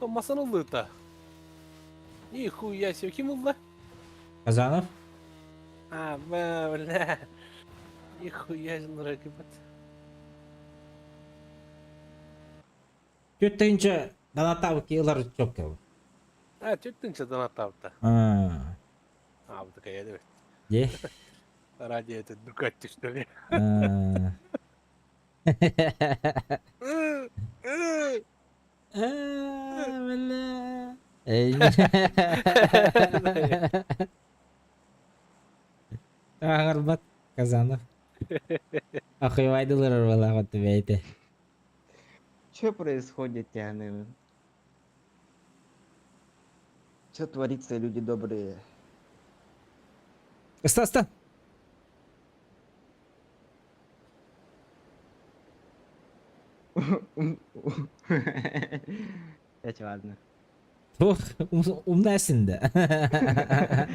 Масан ыллыта. Нихуя себе, ким ылла? Казанов? А, бля. Нихуя себе, ебать. Түттінче донаттабыт ылар чөккө. А, түттінче донаттабыт. А. А, вот такая, да. Де? Ради это Дукатти, что ли? А. Бля. Аңарбат Казанов. Охуевайдылар арбалаҕат бэйте. Что происходит, Яны? Что творится, люди добрые? Ыста ыста. Это ладно. Туох умнасың да.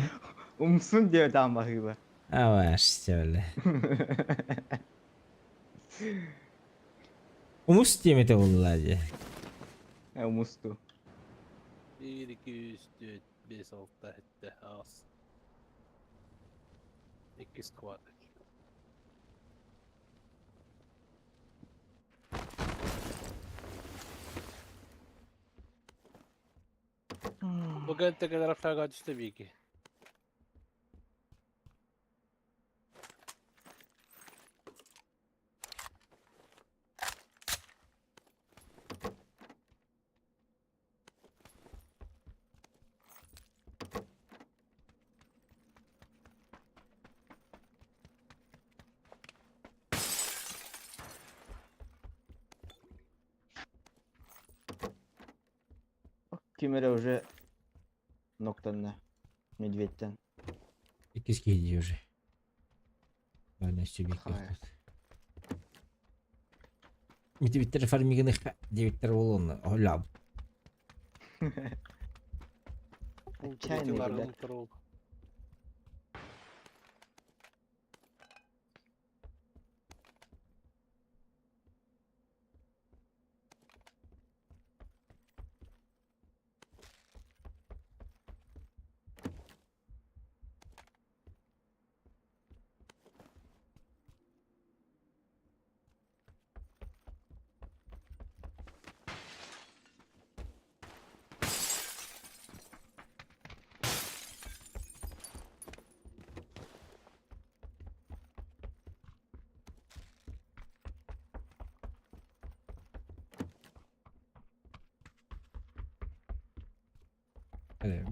Умсун диэт аан баһыыба. Аваш, бля. Умус диэмэтэ буолла дии. Умусту. 1, 2, 3, 4, 5, 6, 7, 8. 2 сквад. Бүгін тегелер шага түсті бейки. Ким эрэ уже ноктанна. Медведьтэн. Иккис киһи дии уже. Ладно, Хай. тут. Медведтер фармиганы диэбиттэр буолуон оллаабыт. Отчаянный, ребят.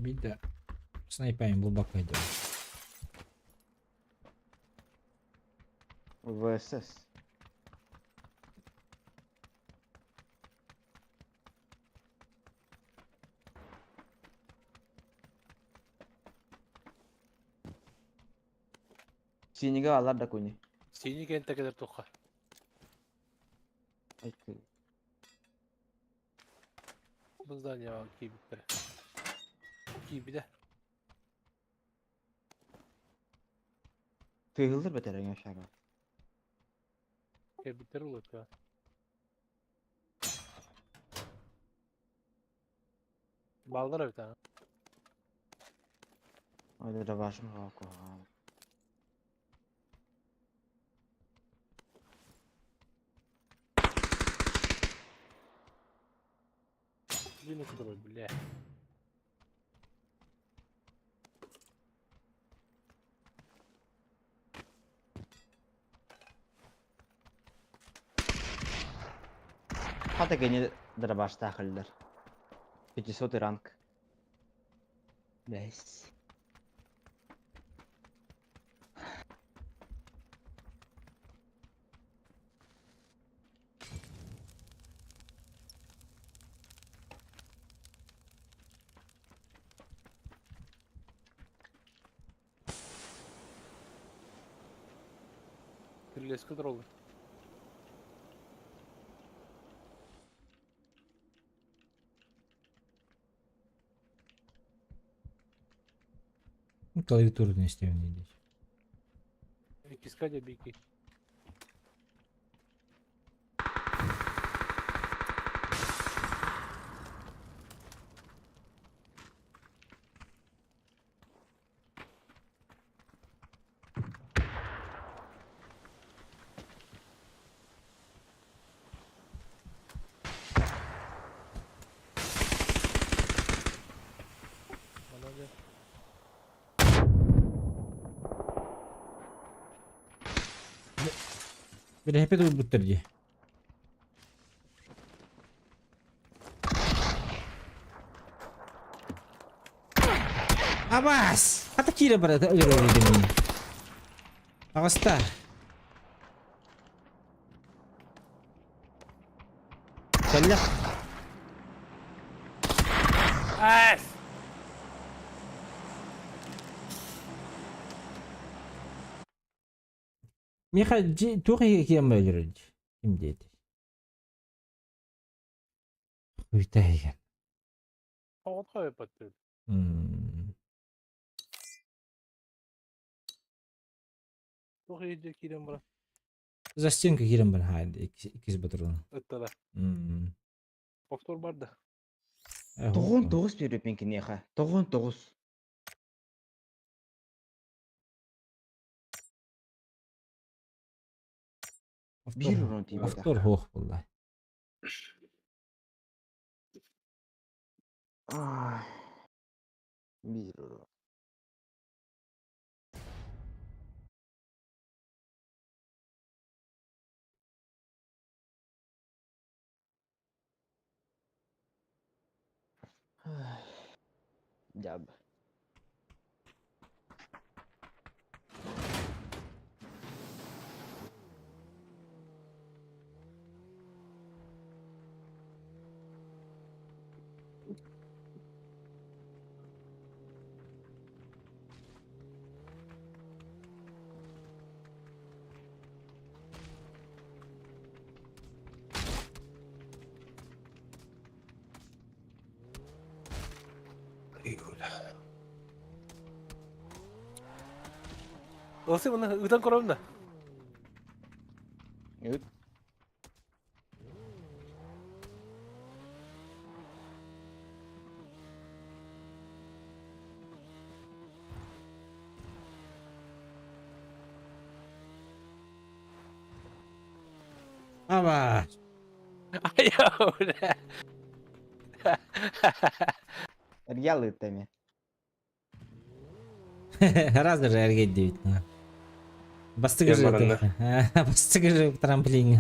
Биирдэ снайпайын булбакка идем. ВСС. Синига алар да куни. Синий кентте кэлэр туохха. Айкы. Бу здание киирбиттэрэ. Киирбитэ. Тыһыллар бэтэрэҥэ шага. Кэлбиттэр улука. Баллар эбит аа. Ой, да башым хаакуха. Блин, это бля. Хата кини дробаштаах ыллар. 500 ранг. Бэс. Кирилеске тураллар. Клавиатуру не истэбин диир. Иккискэ дьэ бики. Манан дьэ. Бирэһэппит ылбыттар дии. Абаас! Хата киирэ барата өлөрөр этим. Аҕыста. Кэллэ. Аас! Миэхэ дьи туох киэн өлөрөр ким диэтий? Уйта иһигэр. Оҕотхо эппэттэр. Туох иһирдьэ киирэн баран Застенка киирэн баран хаайда иккис батрон. ыттара. Повтор барда. 99 биэрбиппин киниэхэ. 99. Биир урон тиийбэтэх. Повтор суох буолла. Ай. Биир урон. Ай. Дяб. Бля. Олсы мына ыытан көрөм да. Ыт. Аба! Айа, бля. Эргел ыытта эмиэ. Раз даже эргет диэбит. Бастыгы Кем баранна? же Бастыгы же трамплин.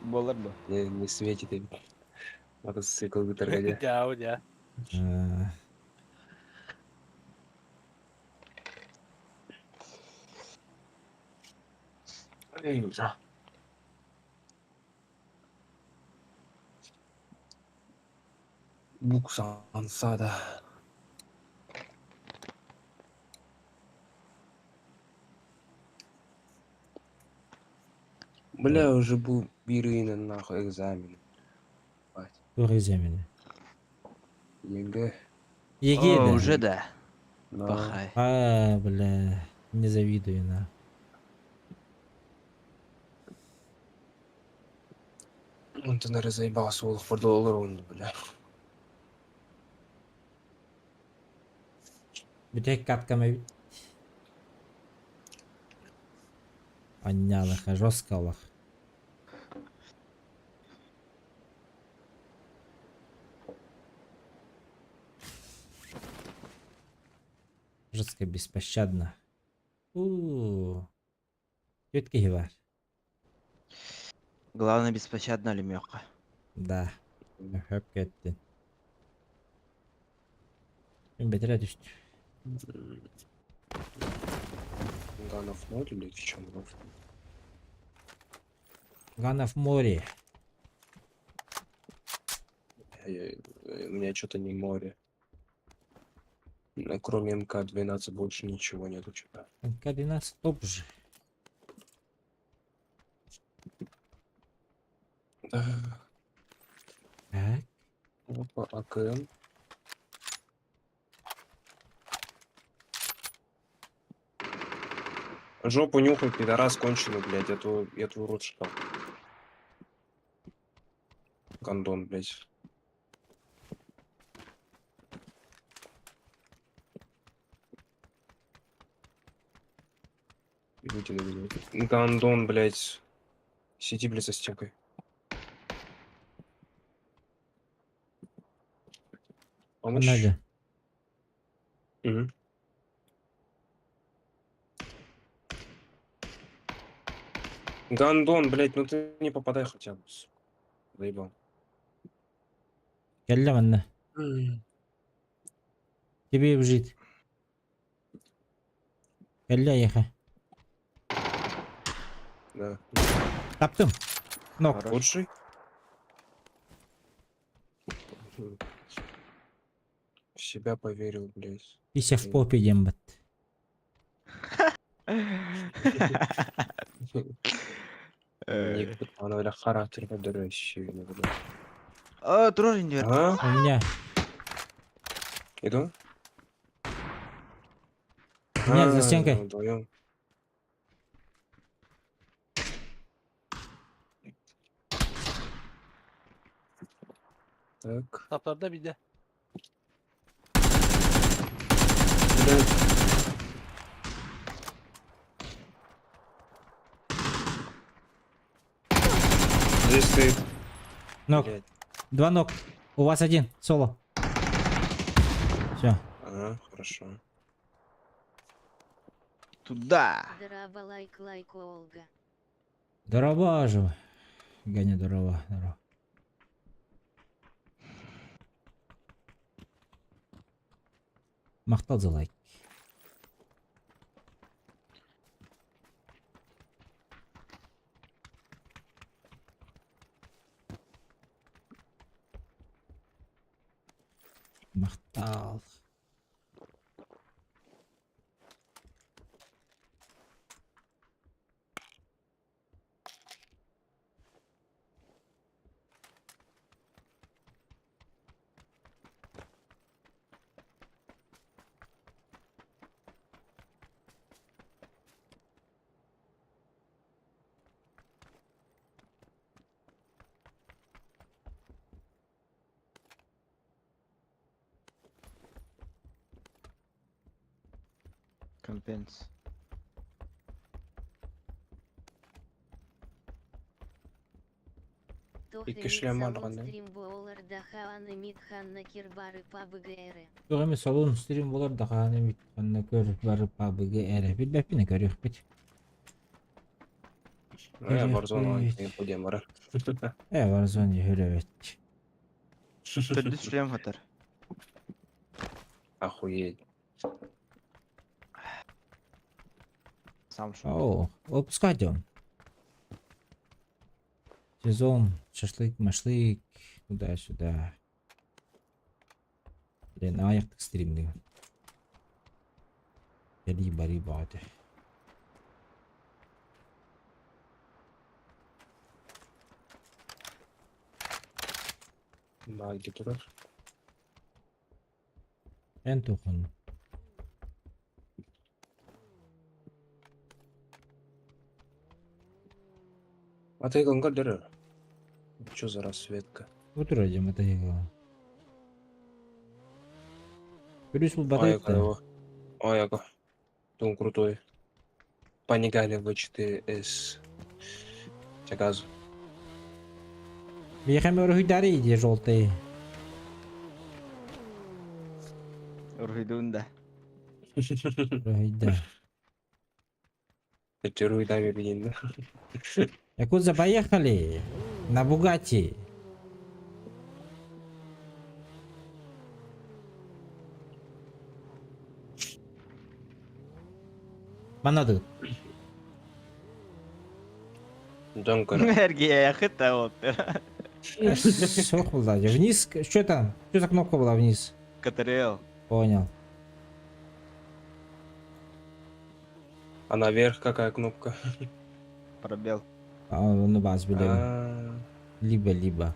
Буолар дуо? Не, не светит им. Мотоцикл вытаргадя. Дьаа, дьаа. Буксансада. Бля, уже был Ирина нахуй экзамен. Ебать. Туох экзамена? ЕГЭ. ЕГЭ О, да? уже да. Да. Пахай. А, бля, не завидую на. Он ты, наверное, заебался, ол фордолор бля. Бүтэк каткам эбит. Аннялаха, жестко олох. Жестко, беспощадно. У-у-у. Четкий бар. Главное беспощадно лемеха. Да. Хөп кетти. Мен бетере түштү. Ганов ноль или в чем? Ганов море. У меня что-то не море. Кроме МК-12 больше ничего нету что-то. МК-12 топ же. Да. Так. Опа, АКМ. Жопу нюхай, пидорас конченый, блядь, я твой, я твой рот шпал. Гондон, блядь. Вытяни меня. Гондон, блядь. Сиди, блядь, за стенкой. Помочь? Надо. Мгм. Гондон, блядь, ну ты не попадай хотя бы, сука. Заебал. Кэллэ манна. Тебе бежит. Кэллэ еха. Да. Таптым. Нок. Лучший? В себя поверил, блядь. Пися в попе дембат. Ник, она, бля, характер подорожчий, блядь. А, тоже не А? У меня. Иду? Нет, за А, стенкой. Вдвоем. Так. Таптарда биде. Блядь. Здесь стоит. Нок. Блядь. Два ног. У вас один. Соло. Все. Ага, хорошо. Туда. Дороба лайк лайк Олга. Здорово же. Ганя, здорово. Здорово. Махтал за лайк. Махтал. Компенс. Икки шлем бар даҕаны. Туох эмэ солун стрим буолар да хаһан эмит ханна көр бары PUBG эрэ билбэппин көрүөхпүт. Э, Warzone Көрүөхпүт. диэн барар. Э, Warzone үһүрөбөт. Төрдүс шлем хатар. Охуеть. Сам шо. О, выпускать он. Сезон, шашлык, машлык, туда-сюда. Блин, аяқтық стримді. Кэлии барыы бөҕөтө. Баги турар. Эн туохун? А ты гангардер. Чё за рассветка? Бу турар дьэ матайыга. Плюс Ой, булбатайык да. его. Ой, яко. Он крутой. Панигали В4С. Чагазу. Биэхэ өрүһүйдары иди желтый. Уруһуйдуун да. Өрүһүйдэ. Теруйдами блин. Якудза, поехали! На Бугатти. Манады. Донкор. Энергия яхыта вот. Сох была. Вниз. Что там? Что за кнопка была вниз? КТРЛ. Понял. А наверх какая кнопка? Пробел. А, ну бас, блин. А, Либо-либо.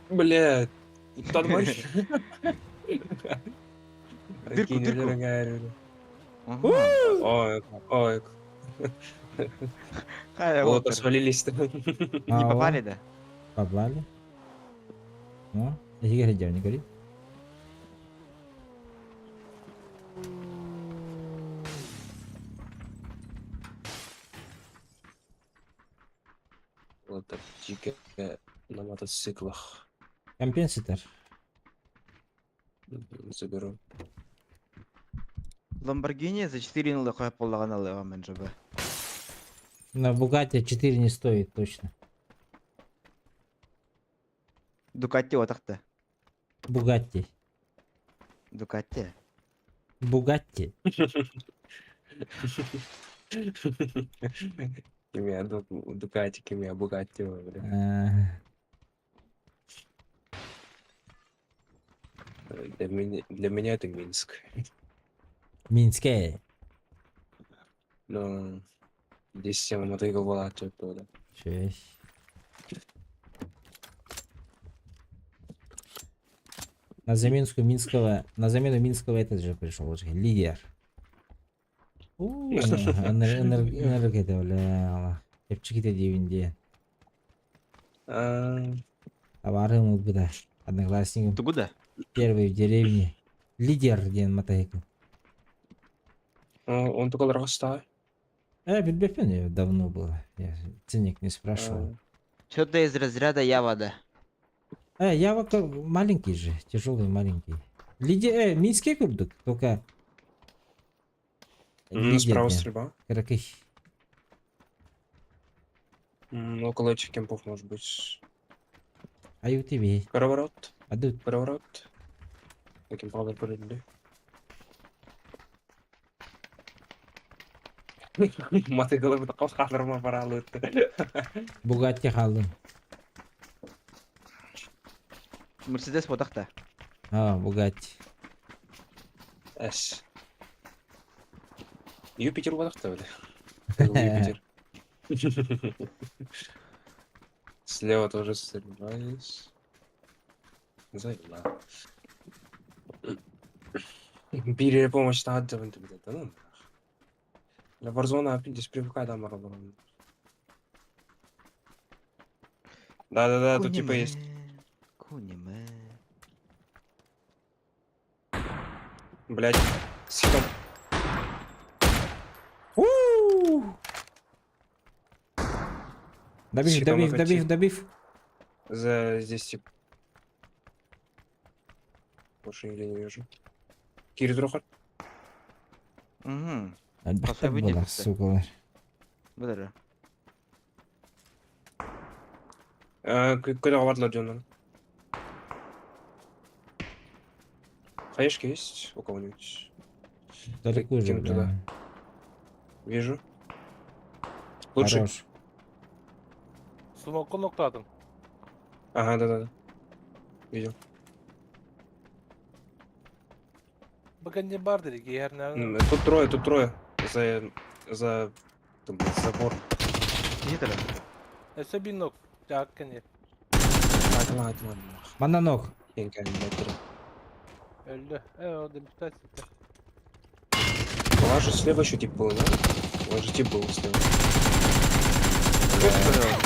Бля, нормально. Дырку, дырку. Ага. Ой, ой. Хай, Вот, вот. свалились-то. Не попали, да? Попали. Ну, я тебе не говори. Вот так, дико на мотоциклах. Компенсатор. Заберу. Ламборгини за 4 0 хай поллаган мен жабы. На Бугатти 4 не стоит, точно. Дукатти отакта. Бугатти. Дукатти. Бугатти. Кимия Дукати, кимия Бугатти, бля. Для меня это Минск. Минская. Но здесь всем мотоцикл была оттуда. Честь. На замену Минского, на замену Минского этот же пришел уже, лидер. Энергия, бля, Чепчики диибин. Товары буда. Одноклассником. Тугуда? Первый в деревне. Лидер диэн мотоцикл. Он только растает. Билбэппин давно было. Я ценник не спрашивал. Что-то из разряда Явада. Я вот маленький же, тяжелый маленький. Лидер, Минский курдук, только... Лидер Справа диэн. стрельба. Кыракый. Около этих кемпов может быть. А тебе. Переворот. Адут. Переворот. На кемпа прыгнули. Мотоцикл это хахларма паралыт. Бугатти халдым. Мерседес отакта. А, Бугатти. С. Юпитер бодахта бля. Юпитер. Слева тоже стрельба есть. Заебала. Бире помощь тааддабын билет, ну. La Warzone опять здесь привыкай да маралар. Да-да-да, тут типа есть. Куниме. Блять, с хитом. У! Добив, Щитом добив, охоти. добив, добив. За здесь тип. Больше нигде не вижу. Кири Трохар. Угу. Элбэхтэр Пособие буолар, дии. сукалар. Бұдары. Куда вардлар дьоннор? Хаешки есть у кого-нибудь? Далеко уже, Кину туда. бля. Вижу. Лучше. Хорош. Смокку ноктадым. Ага, да-да-да. Видел. Bakın ne var dedik yer nerede? Тут трое, тут трое. За там, блядь, забор. Киһи Öse bir nok. Hakkını. Ладно, ладно, ладно. Манна ног. Öldü. E o da bir tane çıktı. У вас же слева еще тип был, да? У вас же тип был слева.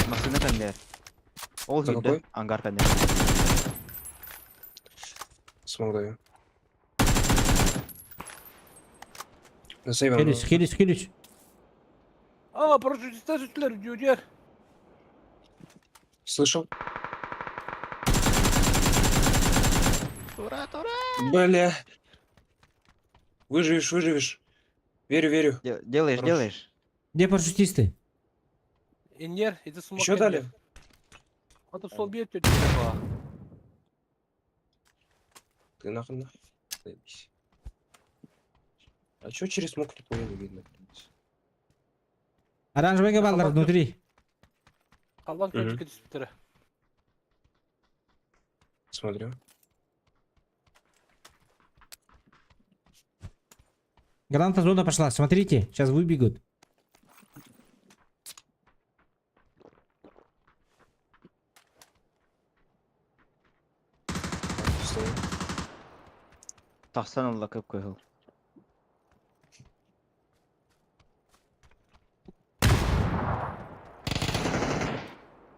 Масына кәндер. Ол За күйді, какой? ангар кәндер. Смог даю. На сейве. Хилюсь, хилюсь, хилюсь. Aa paraşütistler sütler diyor diğer. Слышал? Бля. Выживешь, выживешь. Верю, верю. Делаешь, Хорош. делаешь. Где парашютисты? İnyer. İdi smoke Еще дали? Hatta sol bir diyor defa. Ты нахуй нахуй. Заебись. А чё через смок нихуя не видно, блядь? Оранжевый баллар внутри. Allah Hı. kötü sütleri. Смотрю. Граната зона пошла, смотрите, сейчас выбегут. Стою. Тахсан Алла көп көйіл.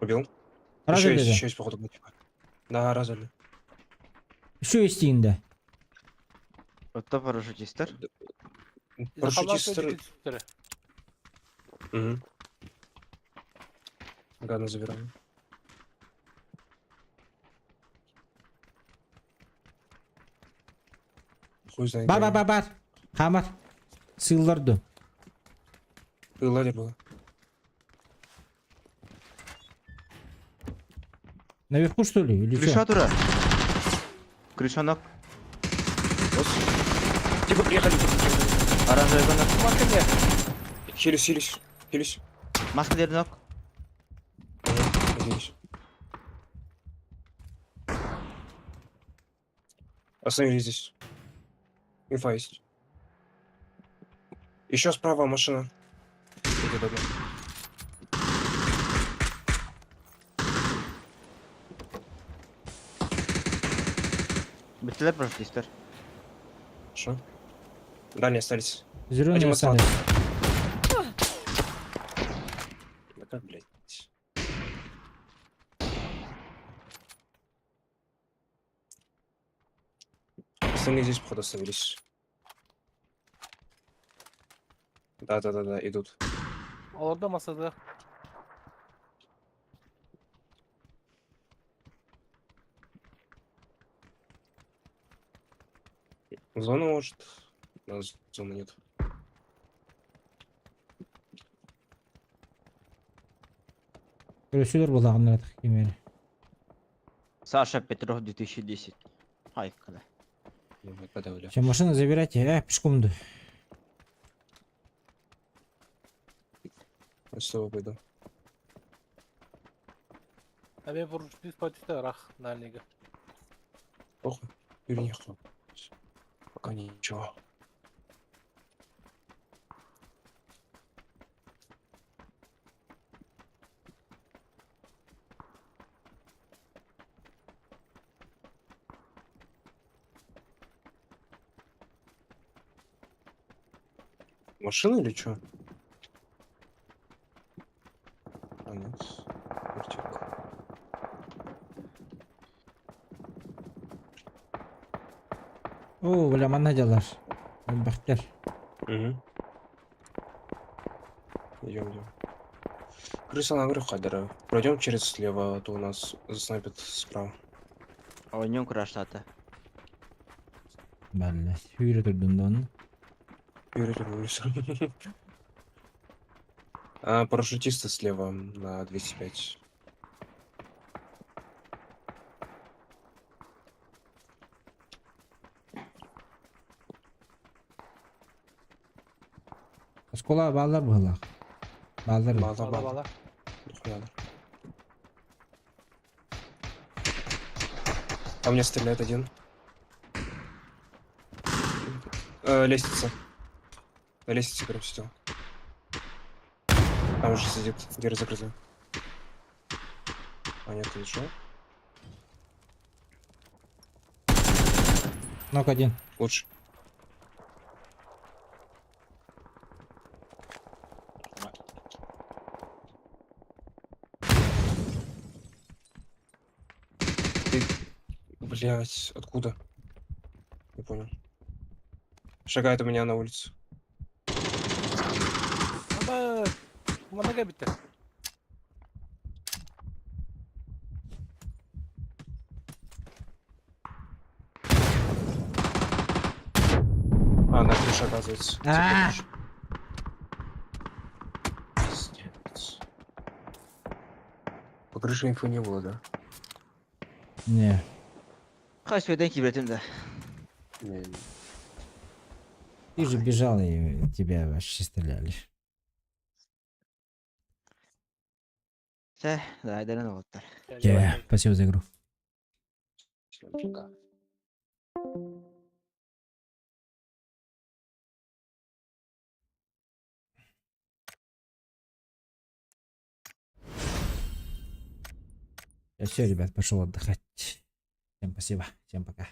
Убил. Еще Разве есть, да? еще есть, походу, был типа. Да, развели. Еще есть инда. Отта парашютистер. İdi Allah Парашютистер. kötü sütleri. Угу. Гадно забираем. Хуй знает. Бар, где бар, бар, бар. Хамар. Сылларды. они. Ладер было. Наверху что ли? Или Крыша что? тура. Крышанок. Типа приехали, типа приехали. Оранжевый нок. Bakın ne? Хилюсь, хилюсь, хилюсь. Маска дерді нок. Ага, хилюсь. Остановились здесь. Инфа есть. Еще справа машина. Идет одна. Біттілер парашютистер. Хорошо. Дальние остались. Зеленые Один остались. Да как, блядь? Остальные здесь, походу, остановились. Да-да-да-да, идут. Orada masada. Зона может? У нас зоны нет. Көрөсүлөр булагын кемери. Саша Петров 2010. Ай, когда. Ну, мы подавили. Все, машину забирайте. Пешком иду. Я с тобой пойду. Abi paraşütist patüste rah narniga. Похуй. Или нехуй. Пока ничего. Машина или что? А нет. Вертик. Оо, бля, манна дьалар. Элбэхтэр. Угу. Идем, идем. Крыса на Хадера. Пройдем через слева, а то у нас заснайпят справа. Оонньоон кураштаата. Блядь, сүүрэ турдун да онно. Юрий улицу. А, парашютисты слева на 205. Оскуола бааллар быһыылаах. Бааллар. Бааллар, Бала бааллар. бала. Нихуя. А мне стреляет один. Лестница. На лестнице прям сидел. Там уже сидит, дверь закрыта. А нет, ты что? Нок один. Лучше. Ты, блять, откуда? Не понял. Шагает у меня на улицу. Аба, манага битте. А, на крыше, оказывается. Типа А! крыша. Пиздец. По крыше инфы не было, да? Не. Хас өйден кибетим да. Не, не. Ты же бежал и тебя вообще стреляли. Сэ, да, дәрен оғыттар. Е, спасибо за игру. Всем пока. Все, ребят, пошел отдыхать. Всем спасибо, всем пока.